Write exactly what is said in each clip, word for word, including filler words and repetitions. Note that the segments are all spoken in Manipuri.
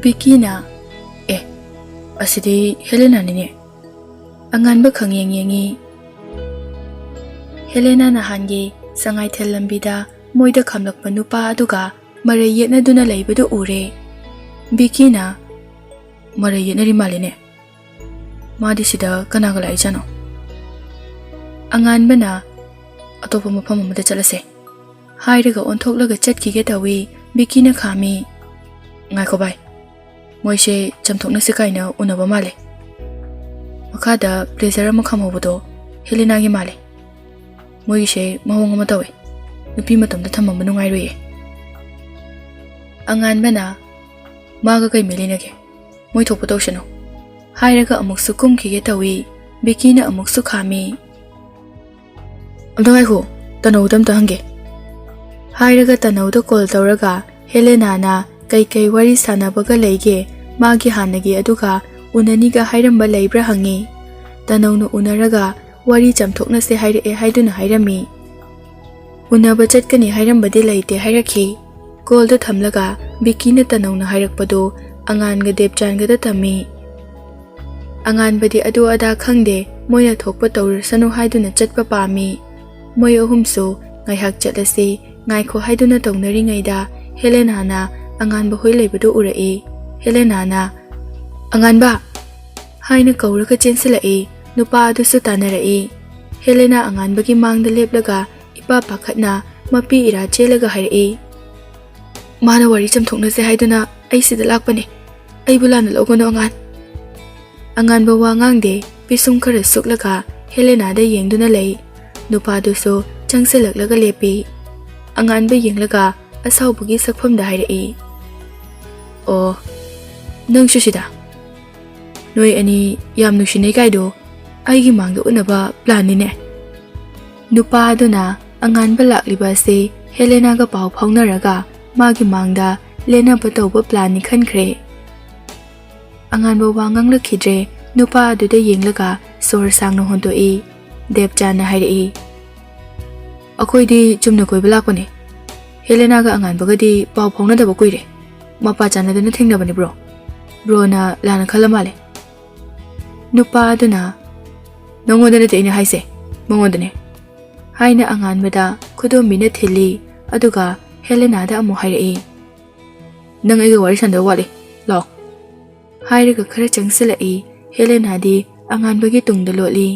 ꯕꯤꯀꯤꯅ, "ꯑꯦ, ꯑꯁꯤꯗꯤ ꯍꯦꯂꯦꯅꯥꯅꯤꯅꯦ꯫" ꯑꯉꯥꯟꯕ ꯈꯪꯌꯦꯡ ꯌꯦꯡꯉꯤ꯫ ꯍꯦꯂꯦꯅꯥ ꯅꯍꯥꯟꯒꯤ ꯁꯉꯥꯏꯊꯦꯜ ꯂꯝꯕꯤꯗ ꯃꯣꯏꯗ ꯈꯥꯝꯂꯛꯄ ꯅꯨꯄꯥ ꯑꯗꯨꯒ ꯃꯔꯩ ꯌꯦꯠꯅꯗꯨꯅ ꯂꯩꯕꯗꯨ ꯎꯔꯦ꯫ ꯕꯤꯀꯤꯅ, "ꯃꯔꯩ ꯌꯦꯠꯅꯔꯤ ꯃꯥꯜꯂꯤꯅꯦ꯫ ꯃꯥꯗꯤ ꯁꯤꯗ ꯀꯅꯥꯒ ꯂꯥꯛꯏꯖꯥꯠꯅꯣ?" ꯑꯉꯥꯟꯕꯅ, "ꯑꯇꯣꯞꯄ ꯃꯐꯝ ꯑꯃꯗ ꯆꯠꯂꯁꯦ" ꯍꯥꯏꯔꯒ ꯑꯣꯟꯊꯣꯛꯂꯒ ꯆꯠꯈꯤꯒꯦ ꯇꯧꯏ꯫ ꯕꯤꯀꯤꯅ ꯈꯥꯝꯃꯤ꯫ "ꯉꯥꯏꯈꯣ ꯚꯥꯏ, ꯃꯣꯏꯁꯦ ꯆꯝꯊꯣꯛꯅꯁꯦ ꯀꯥꯏꯅ ꯎꯅꯕ ꯃꯥꯜꯂꯦ꯫ ꯃꯈꯥꯗ ꯕ꯭ꯂꯦꯖꯔ ꯑꯃ ꯈꯥꯝꯍꯧꯕꯗꯣ ꯍꯦꯂꯦꯅꯥꯒꯤ ꯃꯥꯜꯂꯦ꯫ ꯃꯣꯏꯒꯤꯁꯦ ꯃꯑꯣꯡ ꯑꯃ ꯇꯧꯋꯦ, ꯅꯨꯄꯤ ꯃꯇꯣꯝꯇ ꯊꯝꯃꯝꯕ ꯅꯨꯡꯉꯥꯏꯔꯣꯏꯌꯦ꯫" ꯑꯉꯥꯟꯕꯅ, "ꯃꯥꯒ ꯀꯩ ꯃꯔꯤ ꯂꯩꯅꯒꯦ? ꯃꯣꯏ ꯊꯣꯛꯄ ꯇꯧꯁꯅꯨ" ꯍꯥꯏꯔꯒ ꯑꯃꯨꯛꯁꯨ ꯀꯨꯝꯈꯤꯒꯦ ꯇꯧꯏ꯫ ꯕꯤꯀꯤꯅ ꯑꯃꯨꯛꯁꯨ ꯈꯥꯝꯃꯤ꯫ "ꯑꯝꯇ ꯉꯥꯏꯈꯣ, ꯇꯅꯧꯗ ꯑꯝꯇ ꯍꯪꯒꯦ" ꯍꯥꯏꯔꯒ ꯇꯅꯧꯗ ꯀꯣꯜ ꯇꯧꯔꯒ ꯍꯦꯂꯦꯅꯥꯅ ꯀꯩꯀꯩ ꯋꯥꯔꯤ ꯁꯥꯟꯅꯕꯒ ꯂꯩꯒꯦ, ꯃꯥꯒꯤ ꯍꯥꯟꯅꯒꯤ ꯑꯗꯨꯒ ꯎꯅꯅꯤꯒ ꯍꯥꯏꯔꯝꯕ ꯂꯩꯕ꯭ꯔꯥ ꯍꯪꯉꯤ꯫ ꯇꯅꯧꯅ ꯎꯅꯔꯒ ꯋꯥꯔꯤ ꯆꯝꯊꯣꯛꯅꯁꯦ ꯍꯥꯏꯔꯛꯑꯦ ꯍꯥꯏꯗꯨꯅ ꯍꯥꯏꯔꯝꯃꯤ꯫ "ꯎꯅꯕ ꯆꯠꯀꯅꯤ ꯍꯥꯏꯔꯝꯕꯗꯤ ꯂꯩꯇꯦ" ꯍꯥꯏꯔꯛꯈꯤ꯫ ꯀꯣꯜꯗꯣ ꯊꯝꯂꯒ ꯕꯤꯀꯤꯅ ꯇꯅꯧꯅ ꯍꯥꯏꯔꯛꯄꯗꯣ ꯑꯉꯥꯟꯒ ꯗꯦꯕꯆꯥꯟꯒꯗ ꯇꯝꯃꯤ꯫ ꯑꯉꯥꯟꯕꯗꯤ ꯑꯗꯨ ꯑꯗꯥ ꯈꯪꯗꯦ, ꯃꯣꯏꯅ ꯊꯣꯛꯄ ꯇꯧꯔꯁꯅꯨ ꯍꯥꯏꯗꯨꯅ ꯆꯠꯄ ꯄꯥꯝꯃꯤ꯫ ꯃꯣꯏ ꯑꯍꯨꯝꯁꯨ ꯉꯥꯏꯍꯥꯛ ꯆꯠꯂꯁꯤ, ꯉꯥꯏꯈꯣ ꯍꯥꯏꯗꯨꯅ ꯇꯧꯅꯔꯤꯉꯩꯗ ꯍꯦꯂꯦꯅꯥꯅ ꯑꯉꯥꯟꯕ ꯍꯣꯏ ꯂꯩꯕꯗꯨ ꯎꯔꯛꯏ꯫ ꯍꯦꯂꯦꯅꯥꯅ, "ꯑꯉꯥꯟꯕ!" ꯍꯥꯏꯅ ꯀꯧꯔꯒ ꯆꯦꯟꯁꯤꯜꯂꯛꯏ꯫ ꯅꯨꯄꯥ ꯑꯗꯨꯁꯨ ꯇꯥꯟꯅꯔꯛꯏ꯫ ꯍꯦꯂꯦꯅꯥ ꯑꯉꯥꯟꯕꯒꯤ ꯃꯥꯡꯗ ꯂꯦꯞꯂꯒ ꯏꯄꯥ ꯄꯥꯈꯠꯅ ꯃꯄꯤ ꯏꯔꯥ ꯆꯦꯜꯂꯒ ꯍꯥꯏꯔꯛꯏ, "ꯃꯥꯅ ꯋꯥꯔꯤ ꯆꯝꯊꯣꯛꯅꯁꯦ ꯍꯥꯏꯗꯨꯅ ꯑꯩ ꯁꯤꯗ ꯂꯥꯛꯄꯅꯦ꯫ ꯑꯩꯕꯨ ꯂꯥꯟꯅ ꯂꯧꯒꯅꯨ, ꯑꯉꯥꯟ꯫" ꯑꯉꯥꯟꯕ ꯋꯥ ꯉꯥꯡꯗꯦ, ꯄꯤꯁꯨꯝ ꯈꯔ ꯁꯨꯛꯂꯒ ꯍꯦꯂꯦꯅꯥꯗ ꯌꯦꯡꯗꯨꯅ ꯂꯩ꯫ ꯅꯨꯄꯥꯗꯨꯁꯨ ꯆꯪꯁꯤꯜꯂꯛꯂꯒ ꯂꯦꯞꯄꯤ꯫ ꯑꯉꯥꯟꯕ ꯌꯦꯡꯂꯒ ꯑꯁꯥꯎꯕꯒꯤ ꯁꯛꯐꯝꯗ ꯍꯥꯏꯔꯛꯏ, "ꯑꯣ, ꯅꯪꯁꯨ ꯁꯤꯗ? ꯅꯣꯏ ꯑꯅꯤ ꯌꯥꯝ ꯅꯨꯡꯁꯤꯅꯩ ꯀꯥꯏꯗꯣ ꯑꯩꯒꯤ ꯃꯥꯡꯗ ꯎꯠꯅꯕ ꯄ꯭ꯂꯥꯟꯅꯤꯅꯦ?" ꯅꯨꯄꯥ ꯑꯗꯨꯅ ꯑꯉꯥꯟꯕ ꯂꯥꯛꯂꯤꯕ ꯑꯁꯤ ꯍꯦꯂꯦꯅꯥꯒ ꯄꯥꯎ ꯐꯥꯎꯅꯔꯒ ꯃꯥꯒꯤ ꯃꯥꯡꯗ ꯂꯦꯟꯅꯕ ꯇꯧꯕ ꯄ꯭ꯂꯥꯟꯅꯤ ꯈꯟꯈ꯭ꯔꯦ꯫ ꯑꯉꯥꯟꯕ ꯋꯥ ꯉꯥꯡꯂꯛꯈꯤꯗ꯭ꯔꯦ꯫ ꯅꯨꯄꯥ ꯑꯗꯨꯗ ꯌꯦꯡꯂꯒ ꯁꯣꯔ ꯁꯥꯡꯅ ꯍꯣꯟꯗꯣꯛꯏ꯫ ꯗꯦꯕꯆꯥꯟꯅ ꯍꯥꯏꯔꯛꯏ, "ꯑꯩꯈꯣꯏꯗꯤ ꯆꯨꯝꯅ ꯀꯣꯏꯕ ꯂꯥꯛꯄꯅꯦ꯫ ꯍꯦꯂꯦꯅꯥꯒ ꯑꯉꯥꯟꯕꯒꯗꯤ ꯄꯥꯎ ꯐꯥꯎꯅꯗꯕ ꯀꯨꯏꯔꯦ꯫ ꯃꯄꯥ ꯆꯥꯟꯅꯗꯅ ꯊꯦꯡꯅꯕꯅꯤ ꯕ꯭ꯔꯣ꯫ ꯕ꯭ꯔꯣꯅ ꯂꯥꯟꯅ ꯈꯜꯂ ꯃꯥꯜꯂꯦ꯫ ꯅꯨꯄꯥ ꯑꯗꯨꯅ, "ꯅꯉꯣꯟꯗ ꯅꯠꯇꯦ ꯑꯩꯅ ꯍꯥꯏꯁꯦ, ꯃꯉꯣꯟꯗꯅꯦ," ꯍꯥꯏꯅ ꯑꯉꯥꯟꯕꯗ ꯈꯨꯗꯣꯝꯕꯤꯅ ꯊꯤꯜꯂꯤ꯫ ꯑꯗꯨꯒ ꯍꯦꯂꯦꯅꯥꯗ ꯑꯃꯨꯛ ꯍꯥꯏꯔꯛꯏ, "ꯅꯪ ꯑꯩꯒ ꯋꯥꯔꯤ ꯁꯥꯟꯅꯗꯧ ꯋꯥꯠꯂꯤ, ꯂꯥꯛꯑꯣ," ꯍꯥꯏꯔꯒ ꯈꯔ ꯆꯪꯁꯤꯜꯂꯛꯏ꯫ ꯍꯦꯂꯦꯅꯥꯗꯤ ꯑꯉꯥꯟꯕꯒꯤ ꯇꯨꯡꯗ ꯂꯣꯠꯂꯤ꯫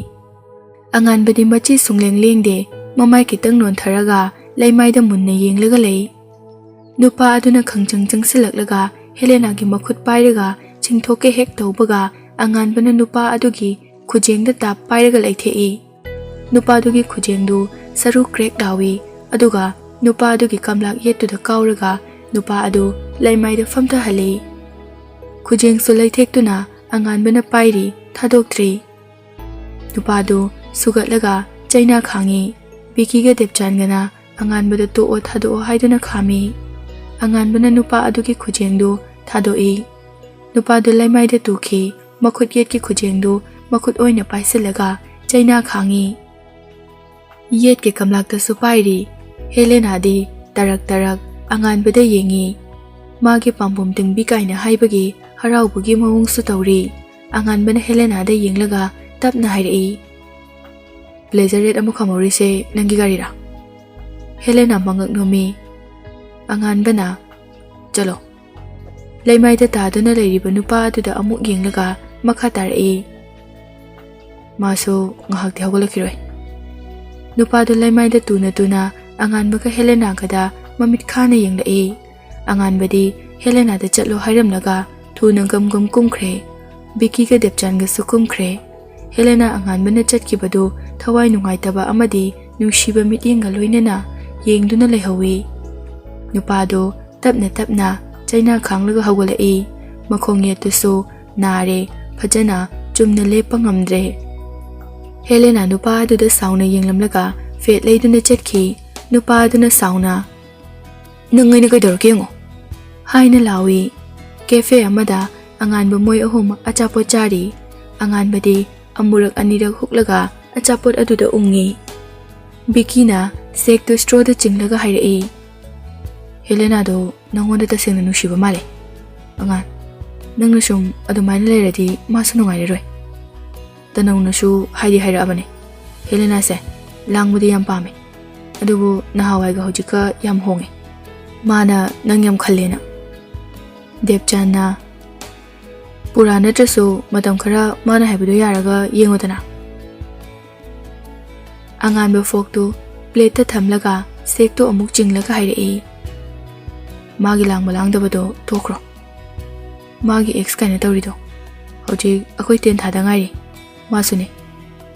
ꯑꯉꯥꯟꯕꯗꯤ ꯃꯆꯤ ꯁꯨꯡꯂꯦꯡ ꯂꯦꯡꯗꯦ, ꯃꯃꯥꯏ ꯈꯤꯇꯪ ꯅꯣꯟꯊꯔꯒ ꯂꯩꯃꯥꯏꯗ ꯃꯨꯟꯅ ꯌꯦꯡꯂꯒ ꯂꯩ꯫ ꯅꯨꯄꯥ ꯑꯗꯨꯅ ꯈꯪꯆꯪ ꯆꯪꯁꯤꯜꯂꯛꯂꯒ ꯍꯦꯂꯦꯅꯥꯒꯤ ꯃꯈꯨꯠ ꯄꯥꯏꯔꯒ ꯆꯤꯡꯊꯣꯛꯀꯦ ꯍꯦꯛ ꯇꯧꯕꯒ, ꯑꯉꯥꯟꯕꯅ ꯅꯨꯄꯥ ꯑꯗꯨꯒꯤ ꯈꯨꯖꯦꯡꯗ ꯇꯥꯞ ꯄꯥꯏꯔꯒ ꯂꯩꯊꯦꯛꯏ꯫ ꯅꯨꯄꯥꯗꯨꯒꯤ ꯈꯨꯖꯦꯡꯗꯨ ꯁꯔꯨ ꯀ꯭ꯔꯦꯛ ꯂꯥꯎꯏ, ꯑꯗꯨꯒ ꯅꯨꯄꯥ ꯑꯗꯨꯒꯤ ꯀꯝꯂꯥꯛ ꯌꯦꯠꯇꯨꯗ ꯀꯥꯎꯔꯒ ꯅꯨꯄꯥ ꯑꯗꯨ ꯂꯩꯃꯥꯏꯗ ꯐꯝꯊꯍꯜꯂꯤ꯫ ꯈꯨꯖꯦꯡꯁꯨ ꯂꯩꯊꯦꯛꯇꯨꯅ ꯑꯉꯥꯟꯕꯅ ꯄꯥꯏꯔꯤ, ꯊꯥꯗꯣꯛꯇ꯭ꯔꯤ꯫ ꯅꯨꯄꯥꯗꯨ ꯁꯨꯒꯠꯂꯒ ꯆꯩꯅꯥ ꯈꯥꯡꯉꯤ꯫ ꯕꯤꯀꯤꯒ ꯗꯦꯕꯆꯥꯟꯒꯅ ꯑꯉꯥꯟꯕꯗ "ꯇꯣꯛꯑꯣ, ꯊꯥꯗꯣꯛꯑꯣ" ꯍꯥꯏꯗꯨꯅ ꯈꯥꯝꯃꯤ꯫ ꯑꯉꯥꯟꯕꯅ ꯅꯨꯄꯥ ꯑꯗꯨꯒꯤ ꯈꯨꯖꯦꯡꯗꯨ ꯊꯥꯗꯣꯛꯏ꯫ ꯅꯨꯄꯥꯗꯨ ꯂꯩꯃꯥꯏꯗ ꯇꯨꯈꯤ꯫ ꯃꯈꯨꯠ ꯌꯦꯠꯀꯤ ꯈꯨꯖꯦꯡꯗꯨ ꯃꯈꯨꯠ ꯑꯣꯏꯅ ꯄꯥꯏꯁꯤꯜꯂꯒ ꯆꯩꯅꯥ ꯈꯥꯡꯉꯤ꯫ ꯌꯦꯠꯀꯤ ꯀꯝꯂꯥꯛꯇꯁꯨ ꯄꯥꯏꯔꯤ꯫ ꯍꯦꯂꯦꯅꯥꯗꯤ ꯇꯔꯛ ꯇꯔꯛ ꯑꯉꯥꯟꯕꯗ ꯌꯦꯡꯉꯤ꯫ ꯃꯥꯒꯤ ꯄꯥꯝꯕꯣꯝ ꯇꯤꯡꯕꯤ ꯀꯥꯏꯅ ꯍꯥꯏꯕꯒꯤ ꯍꯔꯥꯎꯕꯒꯤ ꯃꯑꯣꯡꯁꯨ ꯇꯧꯔꯤ꯫ ꯑꯉꯥꯟꯕꯅ ꯍꯦꯂꯦꯅꯥꯗ ꯌꯦꯡꯂꯒ ꯇꯞꯅ ꯍꯥꯏꯔꯛꯏ, "ꯕ꯭ꯂꯦꯖꯔ ꯔꯦꯗ ꯑꯃ ꯈꯥꯝꯍꯧꯔꯤꯁꯦ ꯅꯪꯒꯤ ꯒꯥꯔꯤꯔꯥ?" ꯍꯦꯂꯦꯅꯥ ꯃꯉꯛ ꯅꯣꯝꯃꯤ꯫ ꯑꯉꯥꯟꯕꯅ, "ꯆꯠꯂꯣ꯫" ꯂꯩꯃꯥꯏꯗ ꯇꯥꯗꯨꯅ ꯂꯩꯔꯤꯕ ꯅꯨꯄꯥ ꯑꯗꯨꯗ ꯑꯃꯨꯛ ꯌꯦꯡꯂꯒ ꯃꯈꯥ ꯇꯥꯔꯛꯏ, "ꯃꯥꯁꯨ ꯉꯥꯏꯍꯥꯛꯇꯤ ꯍꯧꯒꯠꯂꯛꯈꯤꯔꯣꯏ꯫" ꯅꯨꯄꯥꯗꯨ ꯂꯩꯃꯥꯏꯗ ꯇꯨꯅ ꯇꯨꯅ ꯑꯉꯥꯟꯕꯒ ꯍꯦꯂꯦꯅꯥꯒꯗ ꯃꯃꯤꯠ ꯈꯥꯅ ꯌꯦꯡꯂꯛꯏ꯫ ꯑꯉꯥꯟꯕꯗꯤ ꯍꯦꯂꯦꯅꯥꯗ ꯆꯠꯂꯣ ꯍꯥꯏꯔꯝꯂꯒ ꯊꯨꯅ ꯒꯝ ꯒꯝ ꯀꯨꯝꯈ꯭ꯔꯦ꯫ ꯕꯤꯀꯤꯒ ꯗꯦꯕꯆꯥꯟꯒꯁꯨ ꯀꯨꯝꯈ꯭ꯔꯦ꯫ ꯍꯦꯂꯦꯅꯥ ꯑꯉꯥꯟꯕꯅ ꯆꯠꯈꯤꯕꯗꯨ ꯊꯋꯥꯏ ꯅꯨꯡꯉꯥꯏꯇꯕ ꯑꯃꯗꯤ ꯅꯨꯡꯁꯤꯕ ꯃꯤꯠꯌꯦꯡꯒ ꯂꯣꯏꯅꯅ ꯌꯦꯡꯗꯨꯅ ꯂꯩꯍꯧꯏ꯫ ꯅꯨꯄꯥꯗꯨ ꯇꯞꯅ ꯇꯞꯅ ꯆꯩꯅꯥ ꯈꯥꯡꯂꯒ ꯍꯧꯒꯠꯂꯛꯏ꯫ ꯃꯈꯣꯡ ꯌꯦꯠꯇꯨꯁꯨ ꯅꯥꯔꯦ, ꯐꯖꯅ ꯆꯨꯝꯅ ꯂꯦꯞꯄ ꯉꯝꯗ꯭ꯔꯦ꯫ ꯍꯦꯂꯦꯅꯥ ꯅꯨꯄꯥ ꯑꯗꯨꯗ ꯁꯥꯎꯅ ꯌꯦꯡꯂꯝꯂꯒ ꯐꯦꯠ ꯂꯩꯗꯨꯅ ꯆꯠꯈꯤ꯫ ꯅꯨꯄꯥ ꯑꯗꯨꯅ ꯁꯥꯎꯅ, "ꯅꯪ ꯑꯩꯅ ꯀꯩꯗꯧꯔꯛꯀꯦ ꯌꯦꯡꯉꯣ," ꯍꯥꯏꯅ ꯂꯥꯎꯏ꯫ ꯀꯦꯐꯦ ꯑꯃꯗ ꯑꯉꯥꯟꯕ ꯃꯣꯏ ꯑꯍꯨꯝ ꯑꯆꯥꯄꯣꯠ ꯆꯥꯔꯤ꯫ ꯑꯉꯥꯟꯕꯗꯤ ꯑꯃꯨꯔꯛ ꯑꯅꯤꯔꯛ ꯍꯨꯛꯂꯒ ꯑꯆꯥꯄꯣꯠ ꯑꯗꯨꯗ ꯎꯪꯉꯤ꯫ ꯕꯤꯀꯤꯅ ꯁꯦꯛꯇꯨ ꯁ꯭ꯇ꯭ꯔꯣꯗ ꯆꯤꯡꯂꯒ ꯍꯥꯏꯔꯛꯏ, ꯍꯦꯂꯦꯅꯥꯗꯣ ꯅꯪꯉꯣꯟꯗ ꯇꯁꯦꯡꯅ ꯅꯨꯡꯁꯤꯕ ꯃꯥꯜꯂꯦ꯫ ꯑꯉꯥꯟ, ꯅꯪꯅ ꯁꯨꯝ ꯑꯗꯨꯃꯥꯏꯅ ꯂꯩꯔꯗꯤ ꯃꯥꯁꯨ ꯅꯨꯡꯉꯥꯏꯔꯔꯣꯏ꯫ ꯇꯅꯧꯅꯁꯨ ꯍꯥꯏꯗꯤ ꯍꯥꯏꯔꯛꯑꯕꯅꯦ ꯍꯦꯂꯦꯅꯥꯁꯦ ꯂꯥꯡꯕꯗꯤ ꯌꯥꯝ ꯄꯥꯝꯃꯦ, ꯑꯗꯨꯕꯨ ꯅꯍꯥꯟꯋꯥꯏꯒ ꯍꯧꯖꯤꯛꯀ ꯌꯥꯝ ꯍꯣꯡꯉꯦ꯫ ꯃꯥꯅ ꯅꯪ ꯌꯥꯝ ꯈꯜꯂꯦꯅ꯫ ꯗꯦꯕꯆꯥꯟꯅ, "ꯄꯨꯔꯥ ꯅꯠꯇ꯭ꯔꯁꯨ ꯃꯇꯝ ꯈꯔ ꯃꯥꯅ ꯍꯥꯏꯕꯗꯣ ꯌꯥꯔꯒ ꯌꯦꯡꯉꯨꯗꯅ꯫" ꯑꯉꯥꯟꯕ ꯐꯣꯛꯇꯨ ꯄ꯭ꯂꯦꯠꯇ ꯊꯝꯂꯒ ꯁꯦꯛꯇꯣ ꯑꯃꯨꯛ ꯆꯤꯡꯂꯒ ꯍꯥꯏꯔꯛꯏ, "ꯃꯥꯒꯤ ꯂꯥꯡꯕ ꯂꯥꯡꯗꯕꯗꯣ ꯇꯣꯛꯈ꯭ꯔꯣ꯫ ꯃꯥꯒꯤ ꯑꯦꯛꯁ ꯀꯥꯏꯅ ꯇꯧꯔꯤꯗꯣ ꯍꯧꯖꯤꯛ ꯑꯩꯈꯣꯏ ꯇꯦꯟ ꯊꯥꯗ ꯉꯥꯏꯔꯤ꯫ ꯃꯥꯁꯨꯅꯦ,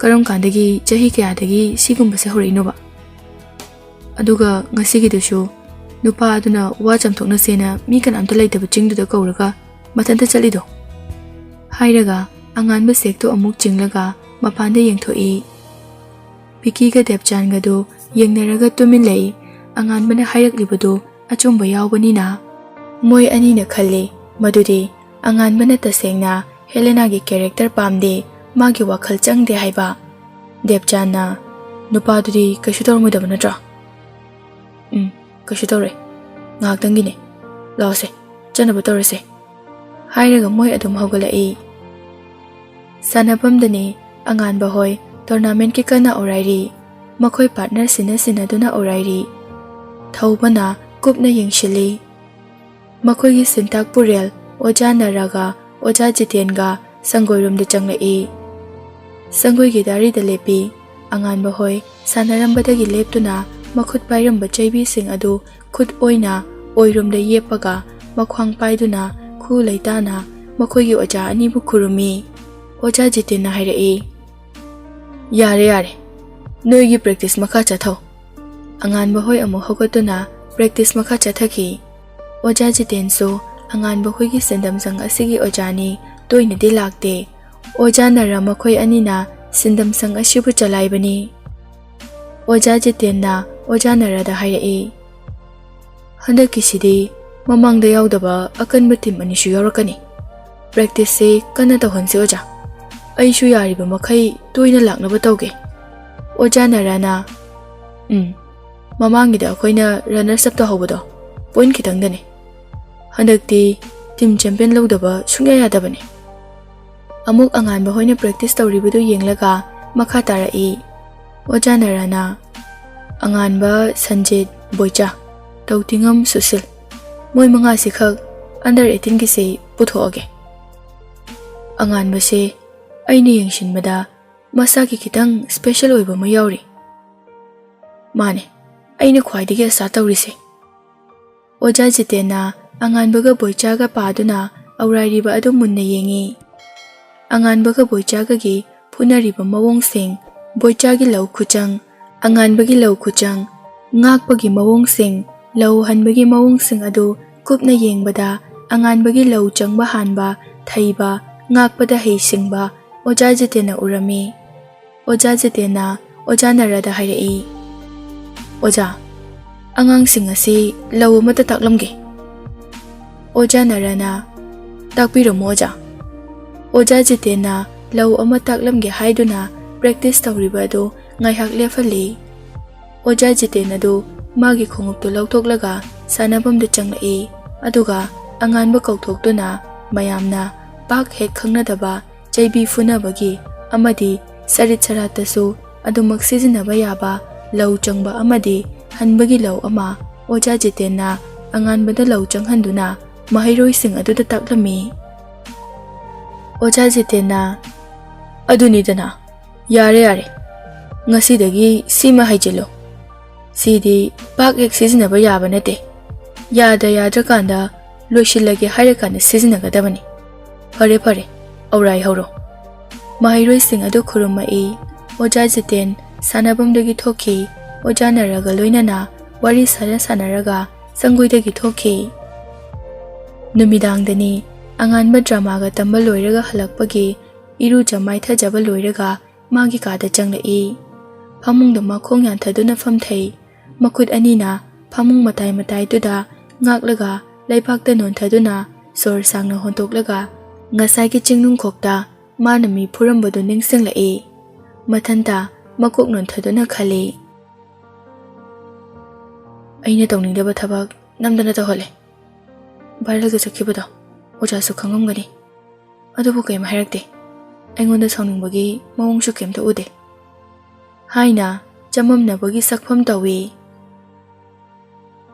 ꯀꯔꯝ ꯀꯥꯟꯗꯒꯤ, ꯆꯍꯤ ꯀꯌꯥꯗꯒꯤ ꯁꯤꯒꯨꯝꯕꯁꯦ ꯍꯧꯔꯛꯏꯅꯣꯕ? ꯑꯗꯨꯒ ꯉꯁꯤꯒꯤꯗꯨꯁꯨ ꯅꯨꯄꯥ ꯑꯗꯨꯅ ꯋꯥ ꯆꯥꯝꯊꯣꯛꯅꯁꯦꯅ ꯃꯤ ꯀꯅꯥꯝꯇ ꯂꯩꯇꯕ ꯆꯤꯡꯗꯨꯗ ꯀꯧꯔꯒ ꯃꯊꯟꯇ ꯆꯠꯂꯤꯗꯣ?" ꯍꯥꯏꯔꯒ ꯑꯉꯥꯟꯕ ꯁꯦꯛꯇꯣ ꯑꯃꯨꯛ ꯆꯤꯡꯂꯒ ꯃꯄꯥꯟꯗ ꯌꯦꯡꯊꯣꯛꯏ꯫ ꯄꯤꯀꯤꯒ ꯗꯦꯕꯆꯥꯟꯒꯗꯨ ꯌꯦꯡꯅꯔꯒ ꯇꯨꯃꯤꯟ ꯂꯩ꯫ ꯑꯉꯥꯟꯕꯅ ꯍꯥꯏꯔꯛꯂꯤꯕꯗꯨ ꯑꯆꯨꯝꯕ ꯌꯥꯎꯕꯅꯤꯅ꯫ ꯃꯣꯏ ꯑꯅꯤꯅ ꯈꯜꯂꯤ ꯃꯗꯨꯗꯤ ꯑꯉꯥꯟꯕꯅ ꯇꯁꯦꯡꯅ ꯍꯦꯂꯦꯅꯥꯒꯤ ꯀꯦꯔꯦꯛꯇꯔ ꯄꯥꯝꯗꯦ, ꯃꯥꯒꯤ ꯋꯥꯈꯜ ꯆꯪꯗꯦ ꯍꯥꯏꯕ꯫ ꯗꯦꯕꯆꯥꯟꯅ, "ꯅꯨꯄꯥꯗꯨꯗꯤ ꯀꯩꯁꯨ ꯇꯧꯔꯝꯃꯣꯏꯗꯕ ꯅꯠꯇ꯭ꯔꯣ?" "ꯎꯝ, ꯀꯩꯁꯨ ꯇꯧꯔꯣꯏ꯫ ꯉꯥꯏꯍꯥꯛꯇꯪꯒꯤꯅꯦ꯫ ꯂꯥꯛꯑꯣꯁꯦ, ꯆꯠꯅꯕ ꯇꯧꯔꯁꯦ," ꯍꯥꯏꯔꯒ ꯃꯣꯏ ꯑꯗꯨꯝ ꯍꯧꯒꯠꯂꯛꯏ꯫ ꯁꯥꯟꯅꯐꯝꯗꯅꯤ ꯑꯉꯥꯟꯕ ꯍꯣꯏ ꯇꯣꯔꯅꯥꯃꯦꯟꯠꯀꯤ ꯀꯟꯅ ꯑꯣꯔꯥꯏꯔꯤ꯫ ꯃꯈꯣꯏ ꯄꯥꯔꯠꯅꯔ ꯁꯤꯟꯅ ꯁꯤꯟꯅꯗꯨꯅ ꯑꯣꯔꯥꯏꯔꯤ꯫ ꯊꯧꯕꯅ ꯀꯨꯞꯅ ꯌꯦꯡꯁꯤꯜꯂꯤ꯫ ꯃꯈꯣꯏꯒꯤ ꯁꯤꯟꯇꯥꯛꯄꯨꯔꯦꯜ ꯑꯣꯖꯥ ꯅꯔꯥꯒ ꯑꯣꯖꯥ ꯖꯤꯇꯦꯟꯒ ꯁꯪꯒꯣꯏꯔꯣꯝꯗ ꯆꯪꯂꯛꯏ꯫ ꯁꯪꯒꯣꯏꯒꯤ ꯗꯥꯔꯤꯗ ꯂꯦꯞꯄꯤ꯫ ꯑꯉꯥꯟꯕ ꯍꯣꯏ ꯁꯥꯟꯅꯔꯝꯕꯗꯒꯤ ꯂꯦꯞꯇꯨꯅ ꯃꯈꯨꯠ ꯄꯥꯏꯔꯝꯕ ꯆꯩꯕꯤꯁꯤꯡ ꯑꯗꯨ ꯈꯨꯠ ꯑꯣꯏꯅ ꯑꯣꯏꯔꯣꯝꯗ ꯌꯦꯞꯄꯒ ꯃꯈ꯭ꯋꯥꯡ ꯄꯥꯏꯗꯨꯅ ꯈꯨ ꯂꯩꯇꯥꯅ ꯃꯈꯣꯏꯒꯤ ꯑꯣꯖꯥ ꯑꯅꯤꯕꯨ ꯈꯨꯔꯨꯝꯃꯤ꯫ ꯑꯣꯖꯥ ꯖꯤꯇꯦꯟꯅ ꯍꯥꯏꯔꯛꯏ, "ꯌꯥꯔꯦ, ꯌꯥꯔꯦ, ꯅꯣꯏꯒꯤ ꯄ꯭ꯔꯦꯛꯇꯤꯁ ꯃꯈꯥ ꯆꯠꯊꯧ꯫" ꯑꯉꯥꯟꯕ ꯍꯣꯏ ꯑꯃꯨꯛ ꯍꯧꯒꯠꯇꯨꯅ ꯄ꯭ꯔꯦꯛꯇꯤꯁ ꯃꯈꯥ ꯆꯠꯊꯈꯤ꯫ ꯑꯣꯖꯥ ꯖꯤꯇꯦꯟꯁꯨ ꯑꯉꯥꯟꯕ ꯍꯣꯏꯒꯤ ꯁꯤꯟꯗꯝꯁꯪ ꯑꯁꯤꯒꯤ ꯑꯣꯖꯥꯅꯤ, ꯇꯣꯏꯅꯗꯤ ꯂꯥꯛꯇꯦ꯫ ꯑꯣꯖꯥ ꯅꯔꯥ ꯃꯈꯣꯏ ꯑꯅꯤꯅ ꯁꯤꯟꯗꯝꯁꯪ ꯑꯁꯤꯕꯨ ꯆꯂꯥꯏꯕꯅꯤ꯫ ꯑꯣꯖꯥ ꯖꯤꯇꯦꯟꯅ ꯑꯣꯖꯥ ꯅꯔꯥꯗ ꯍꯥꯏꯔꯛꯏ, "ꯍꯟꯗꯛꯀꯤꯁꯤꯗꯤ ꯃꯃꯥꯡꯗ ꯌꯥꯎꯗꯕ ꯑꯀꯟꯕ ꯇꯤꯝ ꯑꯅꯤꯁꯨ ꯌꯥꯎꯔꯛꯀꯅꯤ꯫ ꯄ꯭ꯔꯦꯛꯇꯤꯁꯁꯤ ꯀꯟꯅ ꯇꯧꯍꯟꯁꯤ ꯑꯣꯖꯥ꯫ ꯑꯩꯁꯨ ꯌꯥꯔꯤꯕ ꯃꯈꯩ ꯇꯣꯏꯅ ꯂꯥꯛꯅꯕ ꯇꯧꯒꯦ꯫" ꯑꯣꯖꯥ ꯅꯔꯥꯅ, "ꯎꯝ, ꯃꯃꯥꯡꯒꯤꯗ ꯑꯩꯈꯣꯏꯅ ꯔꯟꯅꯔꯁ ꯑꯞ ꯇꯧꯍꯧꯕꯗꯣ, ꯄꯣꯏꯟꯠ ꯈꯤꯇꯪꯗꯅꯦ꯫ ꯍꯟꯗꯛꯇꯤ ꯇꯤꯝ ꯆꯦꯝꯄꯤꯌꯟ ꯂꯧꯗꯕ ꯁꯨꯡꯌꯥ ꯌꯥꯗꯕꯅꯦ꯫ ꯑꯃꯨꯛ ꯑꯉꯥꯟꯕ ꯍꯣꯏꯅ ꯄ꯭ꯔꯦꯛꯇꯤꯁ ꯇꯧꯔꯤꯕꯗꯨ ꯌꯦꯡꯂꯒ ꯃꯈꯥ ꯇꯥꯔꯛꯏ, ꯑꯣꯖꯥ ꯅꯔꯥꯅ, "ꯑꯉꯥꯟꯕ, ꯁꯟꯖꯤꯠ, ꯕꯣꯏꯆꯥ, ꯇꯧꯇꯤꯉꯝ, ꯁꯨꯁꯤꯜ, ꯃꯣꯏ ꯃꯉꯥꯁꯤꯈꯛ ꯑꯟꯗꯔ ꯑꯩꯠꯇꯤꯟꯒꯤꯁꯦ ꯄꯨꯊꯣꯛꯑꯒꯦ꯫ ꯑꯉꯥꯟꯕꯁꯦ ꯑꯩꯅ ꯌꯦꯡꯁꯤꯟꯕꯗ ꯃꯁꯥꯒꯤ ꯈꯤꯇꯪ ꯁ꯭ꯄꯦꯁꯦꯜ ꯑꯣꯏꯕ ꯑꯃ ꯌꯥꯎꯔꯤ꯫ ꯃꯥꯅꯦ, ꯑꯩꯅ ꯈ꯭ꯋꯥꯏꯗꯒꯤ ꯑꯁꯥ ꯇꯧꯔꯤꯁꯦ꯫" ꯑꯣꯖꯥ ꯖꯤꯇꯦꯟꯅ ꯑꯉꯥꯟꯕꯒ ꯕꯣꯏꯆꯥꯒ ꯄꯥꯗꯨꯅ ꯑꯧꯔꯥꯏꯔꯤꯕ ꯑꯗꯨ ꯃꯨꯟꯅ ꯌꯦꯡꯉꯤ꯫ ꯑꯉꯥꯟꯕꯒ ꯕꯣꯏꯆꯥꯒꯒꯤ ꯐꯨꯅꯔꯤꯕ ꯃꯑꯣꯡꯁꯤꯡ, ꯕꯣꯏꯆꯥꯒꯤ ꯂꯧ ꯈꯨꯆꯪ, ꯑꯉꯥꯟꯕꯒꯤ ꯂꯧ ꯈꯨꯆꯪ, ꯉꯥꯛꯄꯒꯤ ꯃꯑꯣꯡꯁꯤꯡ, ꯂꯧ ꯍꯟꯕꯒꯤ ꯃꯑꯣꯡꯁꯤꯡ ꯑꯗꯨ ꯀꯨꯞꯅ ꯌꯦꯡꯕꯗ ꯑꯉꯥꯟꯕꯒꯤ ꯂꯧ ꯆꯪꯕ ꯍꯥꯟꯕ, ꯊꯩꯕ, ꯉꯥꯛꯄꯗ ꯍꯩꯁꯤꯡꯕ ꯑꯣꯖꯥ ꯖꯤꯇꯦꯟꯅ ꯎꯔꯝꯃꯤ꯫ ꯑꯣꯖꯥ ꯖꯤꯇꯦꯟꯅ ꯑꯣꯖꯥ ꯅꯔꯥꯗ ꯍꯥꯏꯔꯛꯏ, "ꯑꯣꯖꯥ, ꯑꯉꯥꯡꯁꯤꯡ ꯑꯁꯤ ꯂꯧ ꯑꯃꯠꯇ ꯇꯥꯛꯂꯝꯒꯦ꯫" ꯑꯣꯖꯥ ꯅꯔꯥꯅ, "ꯇꯥꯛꯄꯤꯔꯝꯃꯣ ꯑꯣꯖꯥ꯫" ꯑꯣꯖꯥ ꯖꯤꯇꯦꯟꯅ ꯂꯧ ꯑꯃ ꯇꯥꯛꯂꯝꯒꯦ ꯍꯥꯏꯗꯨꯅ ꯄ꯭ꯔꯦꯛꯇꯤꯁ ꯇꯧꯔꯤꯕ ꯑꯗꯨ ꯉꯥꯏꯍꯥꯛ ꯂꯦꯞꯍꯜꯂꯤ꯫ ꯑꯣꯖꯥ ꯖꯤꯇꯦꯟ ꯑꯗꯨ ꯃꯥꯒꯤ ꯈꯣꯡꯎꯞꯇꯨ ꯂꯧꯊꯣꯛꯂꯒ ꯁꯥꯟꯅꯐꯝꯗ ꯆꯪꯂꯛꯏ꯫ ꯑꯗꯨꯒ ꯑꯉꯥꯟꯕ ꯀꯧꯊꯣꯛꯇꯨꯅ ꯃꯌꯥꯝꯅ ꯄꯥꯛ ꯍꯦꯛ ꯈꯪꯅꯗꯕ ꯆꯩꯕꯤ ꯐꯨꯅꯕꯒꯤ ꯑꯃꯗꯤ ꯁꯔꯤꯠ ꯁꯔꯥꯠꯇꯁꯨ ꯑꯗꯨꯃꯛ ꯁꯤꯖꯤꯟꯅꯕ ꯌꯥꯕ ꯂꯧ ꯆꯪꯕ ꯑꯃꯗꯤ ꯍꯟꯕꯒꯤ ꯂꯧ ꯑꯃ ꯑꯣꯖꯥ ꯖꯤꯇꯦꯟꯅ ꯑꯉꯥꯟꯕꯗ ꯂꯧ ꯆꯪꯍꯟꯗꯨꯅ ꯃꯍꯩꯔꯣꯏꯁꯤꯡ ꯑꯗꯨꯗ ꯇꯥꯛꯂꯝꯃꯤ꯫ ꯑꯣꯖꯥ ꯖꯤꯇꯦꯟꯅ, "ꯑꯗꯨꯅꯤꯗꯅ, ꯌꯥꯔꯦ ꯌꯥꯔꯦ, ꯉꯁꯤꯗꯒꯤ ꯁꯤꯃ ꯍꯩꯖꯤꯜꯂꯨ꯫ ꯁꯤꯗꯤ ꯄꯥꯛ ꯍꯦꯛ ꯁꯤꯖꯤꯟꯅꯕ ꯌꯥꯕ ꯅꯠꯇꯦ꯫ ꯌꯥꯗ ꯌꯥꯗ꯭ꯔꯀꯥꯟꯗ ꯂꯣꯏꯁꯤꯜꯂꯒꯦ ꯍꯥꯏꯔꯀꯥꯟꯗ ꯁꯤꯖꯤꯟꯅꯒꯗꯕꯅꯤ꯫ ꯐꯔꯦ ꯐꯔꯦ, ꯑꯧꯔꯥꯏ ꯍꯧꯔꯣ꯫" ꯃꯍꯩꯔꯣꯏꯁꯤꯡ ꯑꯗꯨ ꯈꯨꯔꯨꯝꯃꯛꯏ꯫ ꯑꯣꯖꯥ ꯖꯤꯇꯦꯟ ꯁꯥꯟꯅꯐꯝꯗꯒꯤ ꯊꯣꯛꯈꯤ꯫ ꯑꯣꯖꯥ ꯅꯔꯥꯒ ꯂꯣꯏꯅꯅ ꯋꯥꯔꯤ ꯁꯥꯟꯅ ꯁꯥꯟꯅꯔꯒ ꯁꯪꯒꯣꯏꯗꯒꯤ ꯊꯣꯛꯈꯤ꯫ ꯅꯨꯃꯤꯗꯥꯡꯗꯅꯤ꯫ ꯑꯉꯥꯟꯕ ꯗ꯭ꯔꯃꯥꯒ ꯇꯝꯕ ꯂꯣꯏꯔꯒ ꯍꯜꯂꯛꯄꯒꯤ ꯏꯔꯨꯖ ꯃꯥꯏꯊꯖꯕ ꯂꯣꯏꯔꯒ ꯃꯥꯒꯤ ꯀꯥꯗ ꯆꯪꯂꯛꯏ꯫ ꯐꯃꯨꯡꯗ ꯃꯈꯣꯡ ꯌꯥꯟꯊꯗꯨꯅ ꯐꯝꯊꯩ꯫ ꯃꯈꯨꯠ ꯑꯅꯤꯅ ꯐꯃꯨꯡ ꯃꯇꯥꯏ ꯃꯇꯥꯏꯗꯨꯗ ꯉꯥꯛꯂꯒ ꯂꯩꯕꯥꯛꯇ ꯅꯣꯟꯊꯗꯨꯅ ꯁꯣꯔ ꯁꯥꯡꯅ ꯍꯣꯟꯇꯣꯛꯂꯒ ꯉꯁꯥꯏꯒꯤ ꯆꯤꯡꯅꯨꯡꯈꯣꯛꯇ ꯃꯥꯅ ꯃꯤ ꯐꯨꯔꯝꯕꯗꯨ ꯅꯤꯡꯁꯤꯡꯂꯛꯏ꯫ ꯃꯊꯟꯇ ꯃꯀꯣꯛ ꯅꯣꯟꯊꯗꯨꯅ ꯈꯜꯂꯤ, "ꯑꯩꯅ ꯇꯧꯅꯤꯡꯗꯕ ꯊꯕꯛ ꯅꯝꯗꯅ ꯇꯧꯍꯜꯂꯦ꯫ ꯚꯥꯏꯔꯦꯜꯒ ꯆꯠꯈꯤꯕꯗꯣ ꯑꯣꯖꯥꯁꯨ ꯈꯪꯉꯝꯒꯅꯤ꯫ ꯑꯗꯨꯕꯨ ꯀꯩꯝ ꯍꯥꯏꯔꯛꯇꯦ꯫ ꯑꯩꯉꯣꯟꯗ ꯁꯥꯎꯅꯤꯡꯕꯒꯤ ꯃꯑꯣꯡꯁꯨ ꯀꯩꯝꯇ ꯎꯗꯦ꯫ ꯍꯥꯏꯅ ꯆꯃꯝꯅꯕꯒꯤ ꯁꯛꯐꯝ ꯇꯧꯏ꯫